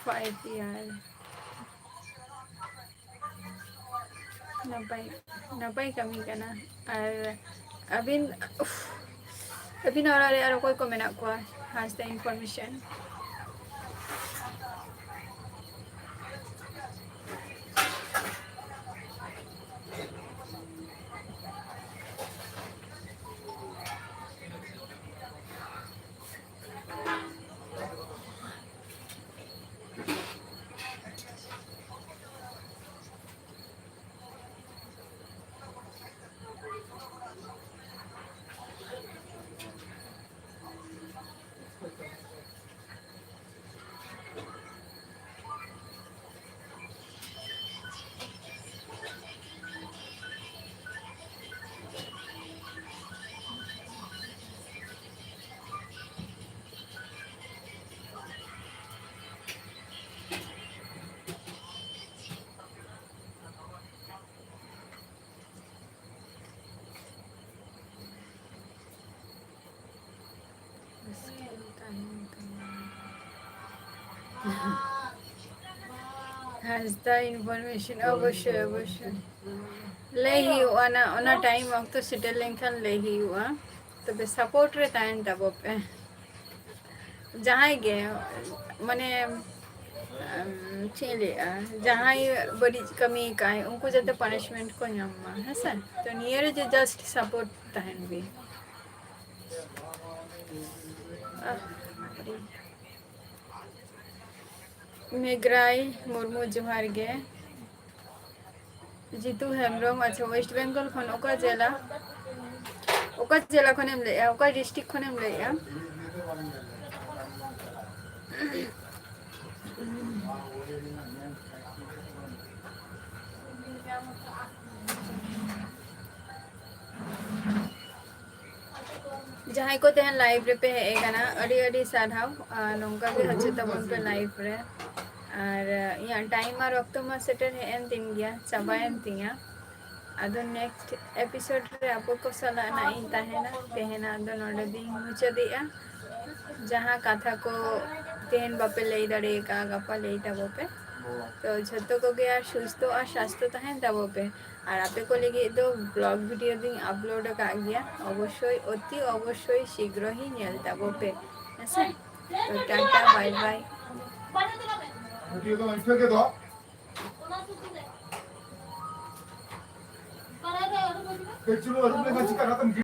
ᱯᱟᱭ ᱯᱤ ᱟᱨ ᱱᱟᱯᱟᱭ, ᱱᱟᱯᱟᱭ ᱠᱟᱹᱢᱤ ᱠᱟᱱᱟ᱾ ᱟᱨ ᱟᱹᱵᱤᱱ, ᱩᱯᱷ, ᱟᱹᱵᱤᱱᱟᱜ ᱚᱲᱟᱜ ᱨᱮ ᱟᱨ ᱚᱠᱚᱭ ᱠᱚ ᱢᱮᱱᱟᱜ ᱠᱚᱣᱟ? Has the information. Has the information. ᱚᱵᱚᱥᱥᱳᱭ, ᱚᱵᱚᱥᱥᱳᱭ᱾ ᱞᱟᱹᱭ ᱦᱩᱭᱩᱜᱼᱟ, ᱚᱱᱟ, ᱚᱱᱟ time ᱚᱠᱛᱚ ᱥᱮᱴᱮᱨ ᱞᱮᱱᱠᱷᱟᱱ ᱞᱟᱹᱭ ᱦᱩᱭᱩᱜᱼᱟ᱾ ᱛᱚᱵᱮ support ᱨᱮ ᱛᱟᱦᱮᱱ ᱛᱟᱵᱚ ᱯᱮ᱾ ᱡᱟᱦᱟᱸᱭ ᱜᱮ, ᱢᱟᱱᱮ, ᱟᱢ, ᱪᱮᱫ ᱤᱧ ᱞᱟᱹᱭᱟ, ᱡᱟᱦᱟᱸᱭ ᱵᱟᱹᱲᱤᱡ ᱠᱟᱹᱢᱤ ᱠᱟᱜᱼᱟᱭ, ᱩᱱᱠᱩ ᱡᱟᱛᱮ punishment ᱠᱚ ᱧᱟᱢ ᱢᱟ, ᱦᱮᱸ ᱥᱮ? ᱛᱚ ᱱᱤᱭᱟᱹ ᱨᱮ ᱡᱮ just support ᱛᱟᱦᱮᱱ ᱵᱤᱱ᱾ ᱟᱦ, ᱢᱮᱜᱽᱨᱟᱭ ᱢᱩᱨᱢᱩ, ᱡᱚᱦᱟᱨ ᱜᱮ᱾ ᱡᱤᱛᱩ ᱦᱮᱢᱵᱨᱚᱢ, ᱟᱪᱪᱷᱟ, West Bengal ᱠᱷᱚᱱ ᱚᱠᱟ ᱡᱮᱞᱟ? ᱚᱠᱟ ᱡᱮᱞᱟ ᱠᱷᱚᱱᱮᱢ ᱞᱟᱹᱭᱮᱜᱼᱟ? ᱚᱠᱟ district ᱠᱷᱚᱱᱮᱢ ᱞᱟᱹᱭᱮᱜᱼᱟ? ᱡᱟᱦᱟᱸᱭ ᱠᱚ ᱛᱮᱦᱮᱧ live ᱨᱮᱯᱮ ᱦᱮᱡ ᱟᱠᱟᱱᱟ, ᱟᱹᱰᱤ ᱟᱹᱰᱤ ᱥᱟᱨᱦᱟᱣ᱾ ᱟᱨ ᱱᱚᱝᱠᱟ ᱜᱮ ᱦᱤᱡᱩᱜ ᱛᱟᱵᱚᱱ ᱯᱮ live ᱨᱮ᱾ ᱟᱨ ᱤᱧᱟᱹᱜ time ᱟᱨ ᱚᱠᱛᱚ ᱢᱟ ᱥᱮᱴᱮᱨ ᱦᱮᱡ ᱮᱱ ᱛᱤᱧ ᱜᱮᱭᱟ, ᱪᱟᱵᱟᱭᱮᱱ ᱛᱤᱧᱟ᱾ ᱟᱫᱚ next episode ᱨᱮ ᱟᱵᱚ ᱠᱚ ᱥᱟᱞᱟᱜ ᱱᱟᱜ ᱤᱧ ᱛᱟᱦᱮᱱᱟ᱾ ᱛᱮᱦᱮᱧᱟᱜ ᱫᱚ ᱱᱚᱰᱮ ᱫᱚᱧ ᱢᱩᱪᱟᱹᱫᱮᱜᱼᱟ᱾ ᱡᱟᱦᱟᱸ ᱠᱟᱛᱷᱟ ᱠᱚ ᱛᱮᱦᱮᱧ ᱵᱟᱯᱮ ᱞᱟᱹᱭ ᱫᱟᱲᱮ ᱟᱠᱟᱫᱼᱟ, ᱜᱟᱯᱟ ᱞᱟᱹᱭ ᱛᱟᱵᱚ ᱯᱮ᱾ ᱛᱚ ᱡᱷᱚᱛᱚ ᱠᱚᱜᱮ ᱟᱨ ᱥᱩᱥᱛᱷᱚ ᱟᱨ ᱥᱟᱥᱛᱷᱚ ᱛᱟᱦᱮᱱ ᱛᱟᱵᱚ ᱯᱮ᱾ ᱟᱨ ᱟᱯᱮ ᱠᱚ ᱞᱟᱹᱜᱤᱫ ᱫᱚ ᱵᱞᱚᱜ ᱵᱷᱤᱰᱤᱭᱳ ᱫᱚᱧ ᱟᱯᱞᱳᱰ ᱟᱠᱟᱫ ᱜᱮᱭᱟ, ᱚᱵᱚᱥᱥᱳᱭ ᱚᱛᱤ ᱚᱵᱚᱥᱥᱳᱭ ᱥᱤᱜᱽᱨᱚ ᱦᱤ ᱧᱮᱞ ᱛᱟᱵᱚ ᱯᱮ, ᱦᱮᱸᱥᱮ? ᱛᱚ ᱴᱟᱴᱟ, ᱵᱟᱭ ᱵᱟᱭ᱾ ᱵᱷᱤᱰᱤᱭᱳ ᱫᱚ ᱤᱱᱠᱟᱹ ᱜᱮ ᱫᱚ᱾ ᱠᱟᱹᱡ ᱪᱩᱞᱩᱝ ᱟᱹᱨᱩᱵ ᱞᱮᱠᱷᱟᱱ ᱪᱤᱠᱟᱹ ᱠᱟᱛᱮᱢ